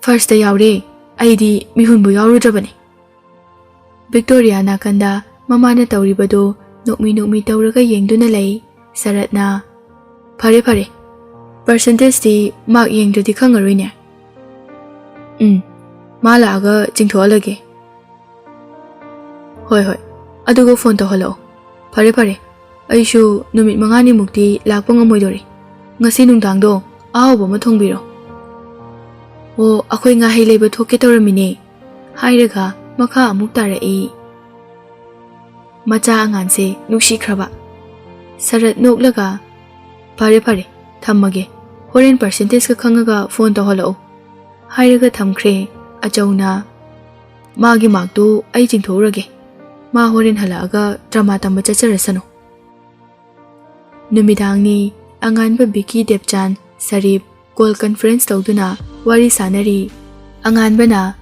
ꯐꯥꯔꯁꯇ ꯌꯥꯎꯔꯦ꯫ ꯑꯩꯗꯤ ꯃꯤꯍꯨꯟꯕꯨ ꯌꯥꯎꯔꯨꯗ꯭ꯔꯕꯅꯤ꯫ ꯕꯤꯛꯇꯣꯔꯤꯌꯥ ꯅꯥꯀꯟꯗ ꯃꯃꯥꯅ ꯇꯧꯔꯤꯕꯗꯨ ꯅꯣꯛꯃꯤ ꯅꯣꯛꯃꯤ ꯇꯧꯔꯒ ꯌꯦꯡꯗꯨꯅ ꯂꯩ꯫ ꯁꯔꯠꯅ, "ꯐꯔꯦ ꯐꯔꯦ, ꯄꯥꯔꯁꯦꯟꯇꯦꯖꯇꯤ ꯃꯥꯔꯛ ꯌꯦꯡꯗ꯭ꯔꯗꯤ ꯈꯪꯉꯔꯣꯏꯅꯦ꯫ ꯎꯝ, ꯃꯥ ꯂꯥꯛꯑꯒ ꯆꯤꯡꯊꯣꯛꯍꯜꯂꯒꯦ꯫ ꯍꯣꯏ ꯍꯣꯏ, ꯑꯗꯨꯒ ꯐꯣꯟ ꯇꯧꯍꯜꯂꯛꯑꯣ꯫ ꯐꯔꯦ ꯐꯔꯦ, ꯑꯩꯁꯨ ꯅꯨꯃꯤꯠ ꯃꯉꯥꯅꯤꯃꯨꯛꯇꯤ ꯂꯥꯛꯄ ꯉꯝꯃꯣꯏꯗꯣꯔꯤ꯫ ꯉꯁꯤ ꯅꯨꯡꯗꯥꯡꯗꯣ ꯑꯍꯥꯎꯕ ꯑꯃ ꯊꯣꯡꯕꯤꯔꯣ꯫ ꯑꯣ, ꯑꯩꯈꯣꯏ ꯉꯥꯍꯩ ꯂꯩꯕ ꯊꯣꯛꯀꯦ ꯇꯧꯔꯝꯃꯤꯅꯦ," ꯍꯥꯏꯔꯒ ꯃꯈꯥ ꯑꯃꯨꯛ ꯇꯥꯔꯛꯏ꯫ ꯃꯆꯥ ꯑꯉꯥꯟꯁꯦ ꯅꯨꯡꯁꯤꯈ꯭ꯔꯕ꯫ ꯁꯔꯠ ꯅꯣꯛꯂꯒ, "ꯐꯔꯦ ꯐꯔꯦ, ꯊꯝꯃꯒꯦ꯫ ꯍꯣꯔꯦꯟ ꯄꯥꯔꯁꯦꯟꯇꯦꯖꯀ ꯈꯪꯉꯒ ꯐꯣꯟ ꯇꯧꯍꯜꯂꯛꯎ," ꯍꯥꯏꯔꯒ ꯊꯝꯈ꯭ꯔꯦ꯫ ꯑꯆꯧꯅ, "ꯃꯥꯒꯤ ꯃꯥꯔꯛꯇꯨ ꯑꯩ ꯆꯤꯡꯊꯣꯛꯎꯔꯒꯦ꯫ ꯃꯥ ꯍꯣꯔꯦꯟ ꯍꯜꯂꯛꯑꯒ ꯗ꯭ꯔꯃꯥ ꯇꯝꯕ ꯆꯠꯆꯔꯁꯅꯨ꯫" ꯅꯨꯃꯤꯗꯥꯡꯅꯤ꯫ ꯑꯉꯥꯟꯕ, ꯕꯤꯀꯤ, ꯗꯦꯕꯆꯥꯟ, ꯁꯔꯤꯞ ꯀꯣꯜ ꯀꯟꯐꯔꯦꯟꯁ ꯇꯧꯗꯨꯅ ꯋꯥꯔꯤ ꯁꯥꯟꯅꯔꯤ꯫ ꯑꯉꯥꯟꯕꯅ,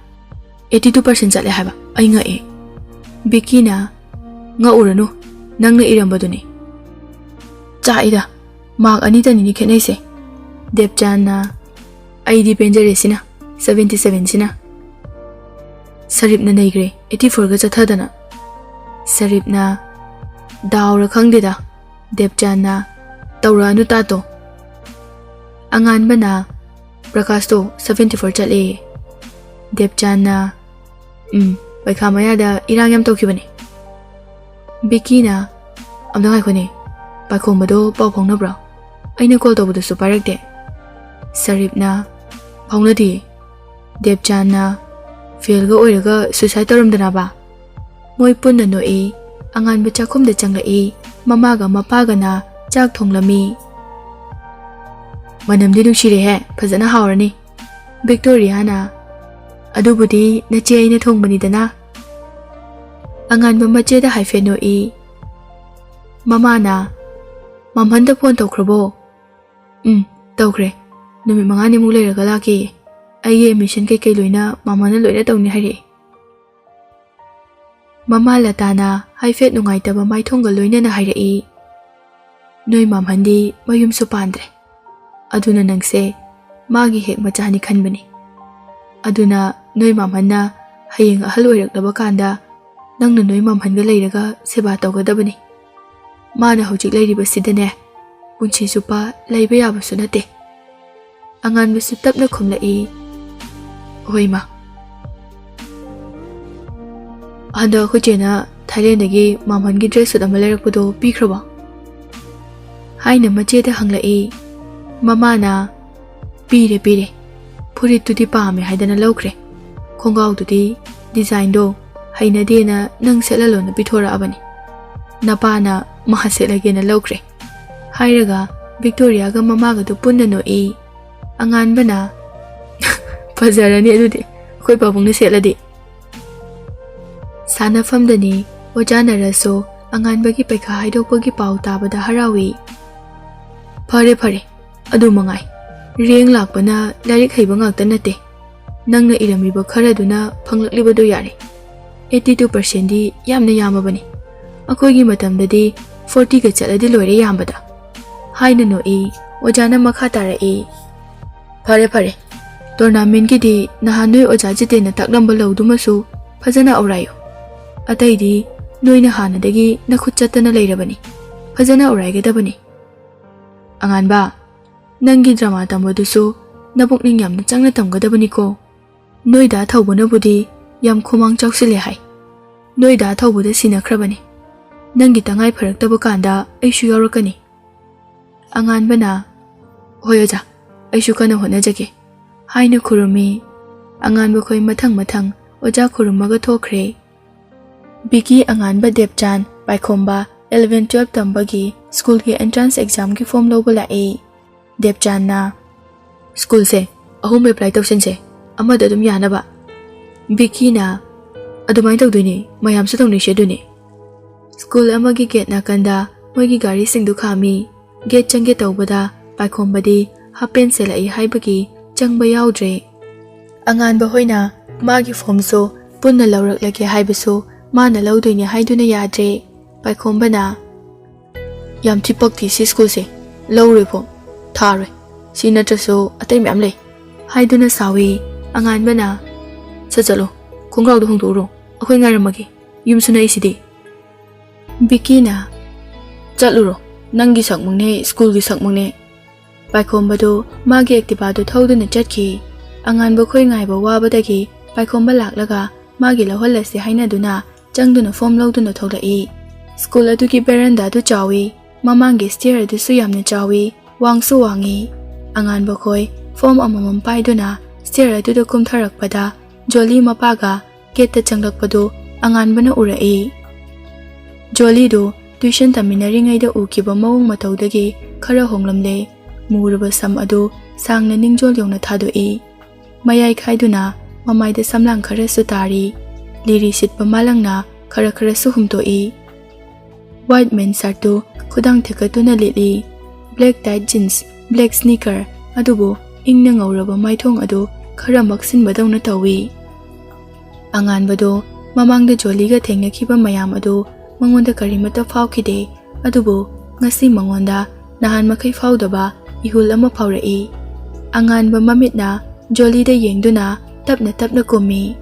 "ꯑꯩꯠꯇꯤ ꯇꯨ ꯄꯥꯔꯁꯦꯟ ꯆꯠꯂꯦ ꯍꯥꯏꯕ, ꯑꯩ ꯉꯛꯑꯦ꯫" ꯕꯤꯀꯤꯅ, "ꯉꯛꯎꯔꯅꯨ, ꯅꯪꯅ ꯏꯔꯝꯕꯗꯨꯅꯤ꯫ ꯆꯥꯛꯏꯗ, ꯃꯥꯔꯛ ꯑꯅꯤꯇꯅꯤꯅꯦ ꯈꯦꯠꯅꯩꯁꯦ꯫" ꯗꯦꯕꯆꯥꯟꯅ, "ꯑꯩꯗꯤ ꯄꯦꯟꯖꯔꯦ ꯁꯤꯅ, ꯁꯕꯦꯟꯇꯤ ꯁꯕꯦꯟ ꯁꯤꯅ꯫" ꯁꯔꯤꯞꯅ ꯅꯩꯈ꯭ꯔꯦ, ꯑꯩꯠꯇꯤ ꯐꯣꯔꯒ ꯆꯠꯊꯗꯅ꯫ ꯁꯔꯤꯞꯅ, "ꯗꯥꯎꯔ ꯈꯪꯗꯦꯗ꯫" ꯗꯦꯕꯆꯥꯟꯅ, "ꯇꯧꯔꯛꯑꯅꯨ ꯇꯥꯇꯣ꯫" ꯑꯉꯥꯟꯕꯅ, "ꯄ꯭ꯔꯀꯥꯁꯇꯣ ꯁꯕꯦꯟꯇꯤ ꯐꯣꯔ ꯆꯠꯂꯦꯌꯦ꯫" ꯗꯦꯕꯆꯥꯟꯅ, "ꯎꯝ, ꯄꯩꯈꯥ ꯃꯌꯥꯗ ꯏꯔꯥꯡ ꯌꯥꯝ ꯇꯧꯈꯤꯕꯅꯦ꯫" ꯕꯤꯀꯤꯅ, ꯑꯝꯇ ꯉꯥꯏꯈꯣꯅꯦ, ꯄꯥꯏꯈꯣꯝꯕꯗꯣ ꯄꯥꯎ ꯐꯥꯎꯅꯕ꯭ꯔꯣ? ꯑꯩꯅ ꯀꯣꯜ ꯇꯧꯕꯗꯁꯨ ꯄꯥꯏꯔꯛꯇꯦ꯫ ꯁꯔꯤꯞꯅ, ꯐꯥꯎꯅꯗꯦ꯫ ꯗꯦꯕꯆꯥꯟꯅ, ꯐꯦꯜꯒ ꯑꯣꯏꯔꯒ ꯁꯨꯏꯁꯥꯏꯠ ꯇꯧꯔꯝꯗꯅꯕ? ꯃꯣꯏ ꯄꯨꯟꯅ ꯅꯣꯛꯏ꯫ ꯑꯉꯥꯟꯕ ꯆꯥꯛꯈꯨꯝꯗ ꯆꯪꯂꯛꯏ꯫ ꯃꯃꯥꯒ ꯃꯄꯥꯒꯅ ꯆꯥꯛ ꯊꯣꯡꯂꯝꯃꯤ꯫ ꯃꯅꯝꯗꯤ ꯅꯨꯡꯁꯤꯔꯦꯍꯦ, ꯐꯖꯅ ꯍꯥꯎꯔꯅꯤ꯫ ꯚꯤꯛꯇꯣꯔꯤꯌꯥꯅ, ꯑꯗꯨꯕꯨꯗꯤ ꯅꯆꯦ ꯑꯩꯅ ꯊꯣꯡꯕꯅꯤꯗꯅ꯫ ꯑꯉꯥꯟꯕ ꯃꯆꯦꯗ ꯍꯥꯏꯐꯦꯠ ꯅꯣꯛꯏ꯫ ꯃꯃꯥꯅ, ꯃꯝꯍꯟꯗ ꯐꯣꯟ ꯇꯧꯈ꯭ꯔꯕꯣ? ꯎꯝ, ꯇꯧꯈ꯭ꯔꯦ꯫ ꯅꯨꯃꯤꯠ ꯃꯉꯥꯅꯤꯃꯨꯛ ꯂꯩꯔꯒ ꯂꯥꯛꯀꯦꯌꯦ꯫ ꯑꯩꯒꯤ ꯑꯦꯗꯃꯤꯁꯟ ꯀꯩꯀꯩ ꯂꯣꯏꯅ ꯃꯃꯥꯅ ꯂꯣꯏꯅ ꯇꯧꯅꯤ ꯍꯥꯏꯔꯛꯑꯦ꯫ ꯃꯃꯥ ꯂꯇꯥꯅ ꯍꯥꯏꯐꯦꯠ ꯅꯨꯡꯉꯥꯏꯇꯕ ꯃꯥꯏꯊꯣꯡꯒ ꯂꯣꯏꯅꯅ ꯍꯥꯏꯔꯛꯏ, ꯅꯣꯏ ꯃꯥꯝꯍꯟꯗꯤ ꯃꯌꯨꯝꯁꯨ ꯄꯥꯟꯗ꯭ꯔꯦ꯫ ꯑꯗꯨꯅ ꯅꯪꯁꯦ ꯃꯥꯒꯤ ꯍꯦꯛ ꯃꯆꯥꯅꯤ ꯈꯟꯕꯅꯤ꯫ ꯑꯗꯨꯅ ꯅꯣꯏ ꯃꯥꯝꯍꯟꯅ ꯍꯌꯦꯡ ꯑꯍꯜ ꯑꯣꯏꯔꯛꯂꯕ ꯀꯥꯟꯗ ꯅꯪꯅ ꯅꯣꯏ ꯃꯥꯝꯍꯟꯒ ꯂꯩꯔꯒ ꯁꯦꯕꯥ ꯇꯧꯒꯗꯕꯅꯤ꯫ ꯃꯥꯅ ꯍꯧꯖꯤꯛ ꯂꯩꯔꯤꯕꯁꯤꯗꯅꯦ, ꯄꯨꯟꯁꯤ ꯆꯨꯞꯄ ꯂꯩꯕ ꯌꯥꯕꯁꯨ ꯅꯠꯇꯦ꯫ ꯑꯉꯥꯟꯕꯁꯨ ꯇꯞꯅ ꯈꯨꯝꯂꯛꯏ, ꯍꯣꯏ ꯃꯥ꯫ ꯍꯟꯗꯛ ꯑꯩꯈꯣꯏ ꯆꯦꯅ ꯊꯥꯏꯂꯦꯟꯗꯒꯤ ꯃꯥꯝꯍꯟꯒꯤ ꯗ꯭ꯔꯦꯁ ꯁꯨꯠ ꯑꯃ ꯂꯩꯔꯛꯄꯗꯣ ꯄꯤꯈ꯭ꯔꯕꯣ? ꯍꯥꯏꯅ ꯃꯆꯦꯗ ꯍꯪꯂꯛꯏ꯫ ꯃꯃꯥꯅ, ꯄꯤꯔꯦ, ꯄꯤꯔꯦ꯫ ꯐꯨꯔꯤꯠꯇꯨꯗꯤ ꯄꯥꯝꯃꯦ ꯍꯥꯏꯗꯅ ꯂꯧꯈ꯭ꯔꯦ꯫ ꯈꯣꯡꯒ꯭ꯔꯥꯎꯗꯨꯗꯤ ꯗꯤꯖꯥꯏꯟꯗꯣ ꯍꯩꯅꯗꯦꯅ ꯅꯪ ꯁꯦꯠꯍꯜꯂꯣꯅ ꯄꯤꯊꯣꯔꯛꯑꯕꯅꯤ꯫ ꯅꯄꯥꯅ ꯃꯥ ꯁꯦꯠꯂꯒꯦꯅ ꯂꯧꯈ꯭ꯔꯦ꯫ ꯍꯥꯏꯔꯒ ꯚꯤꯛꯇꯣꯔꯤꯌꯥꯒ ꯃꯃꯥꯒꯗꯨ ꯄꯨꯟꯅ ꯅꯣꯛꯏ꯫ ꯑꯉꯥꯟꯕꯅ, ꯐꯖꯔꯅꯤ ꯑꯗꯨꯗꯤ, ꯑꯩꯈꯣꯏ ꯄꯥꯕꯨꯡꯅ ꯁꯦꯠꯂꯗꯤ꯫ ꯁꯥꯟꯅꯐꯝꯗꯅꯤ ꯑꯣꯖꯥ ꯅꯔꯁꯁꯨ ꯑꯉꯥꯟꯕꯒꯤ ꯄꯩꯈꯥ ꯍꯥꯏꯗꯣꯛꯄꯒꯤ ꯄꯥꯎ ꯇꯥꯕꯗ ꯍꯔꯥꯎꯏ꯫ ꯐꯔꯦ, ꯐꯔꯦ, ꯑꯗꯨ ꯃꯉꯥꯏ꯫ ꯔꯦꯡ ꯂꯥꯛꯄꯅ ꯂꯥꯏꯔꯤꯛ ꯍꯩꯕ ꯉꯥꯛꯇ ꯅꯠꯇꯦ꯫ ꯅꯪꯅ ꯏꯔꯝꯃꯤꯕ ꯈꯔꯗꯨꯅ ꯐꯪꯂꯛꯂꯤꯕꯗꯨ ꯌꯥꯔꯦ꯫ ꯑꯩꯠꯇꯤ ꯇꯨ ꯄꯥꯔꯁꯦꯟꯗꯤ ꯌꯥꯝꯅ ꯌꯥꯝꯃꯕꯅꯤ꯫ ꯑꯩꯈꯣꯏꯒꯤ ꯃꯇꯝꯗꯗꯤ ꯐꯣꯔꯇꯤꯒ ꯆꯠꯂꯗꯤ ꯂꯣꯏꯔꯦ ꯌꯥꯝꯕꯗ꯫ ꯍꯥꯏꯅ ꯅꯣꯛꯏ꯫ ꯑꯣꯖꯥꯅ ꯃꯈꯥ ꯇꯥꯔꯛꯏ, ꯐꯔꯦ, ꯐꯔꯦ꯫ ꯇꯣꯔꯅꯥꯃꯦꯟꯠꯀꯤꯗꯤ ꯅꯍꯥꯟ ꯅꯣꯏ ꯑꯣꯖꯥ ꯖꯤꯇꯦꯟꯅ ꯇꯥꯛꯂꯝꯕ ꯂꯧꯗꯨꯃꯁꯨ ꯐꯖꯅ ꯑꯧꯔꯥꯏꯌꯨ꯫ ꯑꯇꯩꯗꯤ ꯅꯣꯏꯅ ꯍꯥꯟꯅꯗꯒꯤ ꯅꯈꯨꯠ ꯆꯠꯇꯅ ꯂꯩꯔꯕꯅꯤ꯫ ꯐꯖꯅ ꯑꯧꯔꯥꯏꯒꯗꯕꯅꯤ꯫ ꯑꯉꯥꯟꯕ, ꯅꯪꯒꯤ ꯗ꯭ꯔꯃꯥ ꯇꯝꯕꯗꯨꯁꯨ ꯅꯄꯨꯛꯅꯤꯡ ꯌꯥꯝꯅ ꯆꯪꯅ ꯇꯝꯒꯗꯕꯅꯤꯀꯣ꯫ ꯅꯣꯏ ꯗꯥ ꯊꯧꯕꯅꯕꯨꯗꯤ ꯌꯥꯝ ꯈꯨꯃꯥꯡ ꯆꯥꯎꯁꯤꯜꯂꯦ ꯍꯥꯏ꯫ ꯅꯣꯏ ꯗꯥ ꯊꯧꯕꯗ ꯁꯤꯟꯅꯈ꯭ꯔꯕꯅꯤ꯫ "ꯅꯪꯒꯤ ꯇꯉꯥꯏ ꯐꯔꯛꯇꯕ ꯀꯥꯟꯗ ꯑꯩꯁꯨ ꯌꯥꯎꯔꯛꯀꯅꯤ꯫" ꯑꯉꯥꯟꯕꯅ, "ꯍꯣꯏ ꯑꯣꯖꯥ, ꯑꯩꯁꯨ ꯀꯟꯅ ꯍꯣꯠꯅꯖꯒꯦ" ꯍꯥꯏꯅ ꯈꯨꯔꯨꯝꯃꯤ꯫ ꯑꯉꯥꯟꯕ ꯈꯣꯏ ꯃꯊꯪ ꯃꯊꯪ ꯑꯣꯖꯥ ꯈꯨꯔꯨꯝꯃꯒ ꯊꯣꯛꯈ꯭ꯔꯦ꯫ ꯕꯤꯀꯤ, ꯑꯉꯥꯟꯕ, ꯗꯦꯕꯆꯥꯟ, ꯄꯥꯏꯈꯣꯝꯕ eleven twelve ꯇꯝꯕꯒꯤ ꯁ꯭ꯀꯨꯜꯒꯤ entrance examꯒꯤ form ꯂꯧꯕ ꯂꯥꯛꯏ꯫ ꯗꯦꯕꯆꯥꯟꯅ, "ꯁ꯭ꯀꯨꯜꯁꯦ ꯑꯍꯨꯝ apply ꯇꯧꯁꯤꯟꯁꯦ, ꯑꯃꯗ ꯑꯗꯨꯝ ꯌꯥꯅꯕ꯫" ꯕꯤꯀꯤꯅ, "ꯑꯗꯨꯃꯥꯏꯅ ꯇꯧꯗꯣꯏꯅꯦ, ꯃꯌꯥꯝꯁꯨ ꯇꯧꯅꯩꯁꯦ ꯑꯗꯨꯅꯦ꯫" ꯁ꯭ꯀꯨꯜ ꯑꯃꯒꯤ gate ꯅꯥꯀꯟꯗ ꯃꯣꯏꯒꯤ ꯒꯥꯔꯤꯁꯤꯡꯗꯨ ꯈꯥꯝꯃꯤ꯫ Gate ꯆꯪꯒꯦ ꯇꯧꯕꯗ ꯄꯥꯏꯈꯣꯝꯕꯗꯤ half pant ꯁꯦꯠꯂꯛꯏ ꯍꯥꯏꯕꯒꯤ ꯆꯪꯕ ꯌꯥꯎꯗ꯭ꯔꯦ꯫ ꯑꯉꯥꯟꯕ ꯍꯣꯏꯅ ꯃꯥꯒꯤ formꯁꯨ ꯄꯨꯟꯅ ꯂꯧꯔꯛꯂꯒꯦ ꯍꯥꯏꯕꯁꯨ ꯃꯥꯅ ꯂꯧꯗꯣꯏꯅꯦ ꯍꯥꯏꯗꯨꯅ ꯌꯥꯗ꯭ꯔꯦ꯫ ꯄꯥꯏꯈꯣꯝꯕꯅ, "ꯌꯥꯝ ꯊꯤ ꯄꯛꯇꯦ ꯁꯤ ꯁ꯭ꯀꯨꯜꯁꯦ, ꯂꯧꯔꯣꯏ form, ꯊꯥꯔꯣꯏ, ꯁꯤ ꯅꯠꯇ꯭ꯔꯁꯨ ꯑꯇꯩ ꯃꯌꯥꯝ ꯂꯩ" ꯍꯥꯏꯗꯨꯅ ꯁꯥꯎꯏ꯫ ꯑꯉꯥꯟꯕꯅ, "ꯁꯠ ꯆꯠꯂꯣ, ꯈꯣꯡꯒ꯭ꯔꯥꯎꯗꯣ ꯍꯣꯡꯗꯣꯛꯎꯔꯣ, ꯑꯩꯈꯣꯏ ꯉꯥꯏꯔꯝꯃꯒꯦ, ꯌꯨꯝꯁꯨ ꯅꯛꯏꯁꯤꯗꯤ꯫" ꯕꯤꯀꯤꯅ, "ꯆꯠꯂꯨꯔꯣ, ꯅꯪꯒꯤ ꯁꯛꯃꯛꯅꯦ, ꯁ꯭ꯀꯨꯜꯒꯤ ꯁꯛꯃꯛꯅꯦ꯫" ꯄꯥꯏꯈꯣꯝꯕꯗꯨ ꯃꯥꯒꯤ Activaꯗꯨ ꯊꯧꯗꯨꯅ ꯆꯠꯈꯤ꯫ ꯑꯉꯥꯟꯕ ꯈꯣꯏ ꯉꯥꯏꯕ ꯋꯥꯕꯗꯒꯤ ꯄꯥꯏꯈꯣꯝꯕ ꯂꯥꯛꯂꯒ ꯃꯥꯒꯤ ꯂꯧꯍꯜꯂꯁꯤ ꯍꯥꯏꯅꯗꯨꯅ ꯆꯪꯗꯨꯅ form ꯂꯧꯗꯨꯅ ꯊꯣꯛꯂꯛꯏ꯫ ꯁ꯭ꯀꯨꯜ ꯑꯗꯨꯒꯤ verandaꯗꯨ ꯆꯥꯎꯏ, ꯃꯃꯥꯡꯒꯤ stair ꯑꯗꯨꯁꯨ ꯌꯥꯝꯅ ꯆꯥꯎꯏ, ꯋꯥꯡꯁꯨ ꯋꯥꯡꯏ꯫ ꯑꯉꯥꯟꯕ ꯈꯣꯏ form ꯑꯃꯃꯝ ꯄꯥꯏꯗꯨꯅ stair ꯑꯗꯨꯗ ꯀꯨꯝꯊꯔꯛꯄꯗ ꯖꯣꯂꯤ ꯃꯄꯥꯒ gateꯇ ꯆꯪꯂꯛꯄꯗꯨ ꯑꯉꯥꯟꯕꯅ ꯎꯔꯛꯏ꯫ ꯖꯣꯂꯤꯗꯨ tuition ꯇꯝꯃꯤꯟꯅꯔꯤꯉꯩꯗ ꯎꯈꯤꯕ ꯃꯑꯣꯡ ꯃꯇꯧꯗꯒꯤ ꯈꯔ ꯍꯣꯡꯂꯝꯂꯦ꯫ ꯃꯨꯔꯕ ꯁꯝ ꯑꯗꯨ ꯁꯥꯡꯅ ꯅꯤꯡꯖꯣꯜ ꯌꯧꯅ ꯊꯥꯗꯣꯛꯏ꯫ ꯃꯌꯥꯏ ꯈꯥꯏꯗꯨꯅ ꯃꯃꯥꯏꯗ ꯁꯝꯂꯥꯡ ꯈꯔꯁꯨ ꯇꯥꯔꯤ꯫ ꯂꯤꯔꯤ ꯁꯤꯠꯄ ꯃꯥꯂꯪꯅ ꯈꯔ ꯈꯔꯁꯨ ꯍꯨꯝꯇꯣꯛꯏ꯫ White man shirtꯇꯨ ꯈꯨꯗꯥꯡ ꯊꯦꯛꯀꯠꯇꯨꯅ ꯂꯤꯠꯂꯤ꯫ Black tight jeans, black sneaker, ꯑꯗꯨꯕꯨ ꯏꯪꯅ ꯉꯧꯔꯕ ꯃꯥꯏꯊꯣꯡ ꯑꯗꯨ ꯈꯔ ꯃꯛꯁꯤꯟꯕꯗꯧꯅ ꯇꯧꯏ꯫ ꯑꯉꯥꯟꯕꯗꯨ ꯃꯃꯥꯡꯗ ꯖꯣꯂꯤꯒ ꯊꯦꯡꯅꯈꯤꯕ ꯃꯌꯥꯝ ꯑꯗꯨ ꯃꯉꯣꯟꯗ ꯀꯔꯤꯃꯠꯇ ꯐꯥꯎꯈꯤꯗꯦ, ꯑꯗꯨꯕꯨ ꯉꯁꯤ ꯃꯉꯣꯟꯗ ꯅꯍꯥꯟ ꯃꯈꯩ ꯐꯥꯎꯗꯕ ꯏꯍꯨꯜ ꯑꯃ ꯐꯥꯎꯔꯛꯏ꯫ ꯑꯉꯥꯟꯕ ꯃꯃꯤꯠꯅ ꯖꯣꯂꯤꯗ ꯌꯦꯡꯗꯨꯅ ꯇꯞꯅ ꯇꯞꯅ ꯀꯨꯝꯃꯤ꯫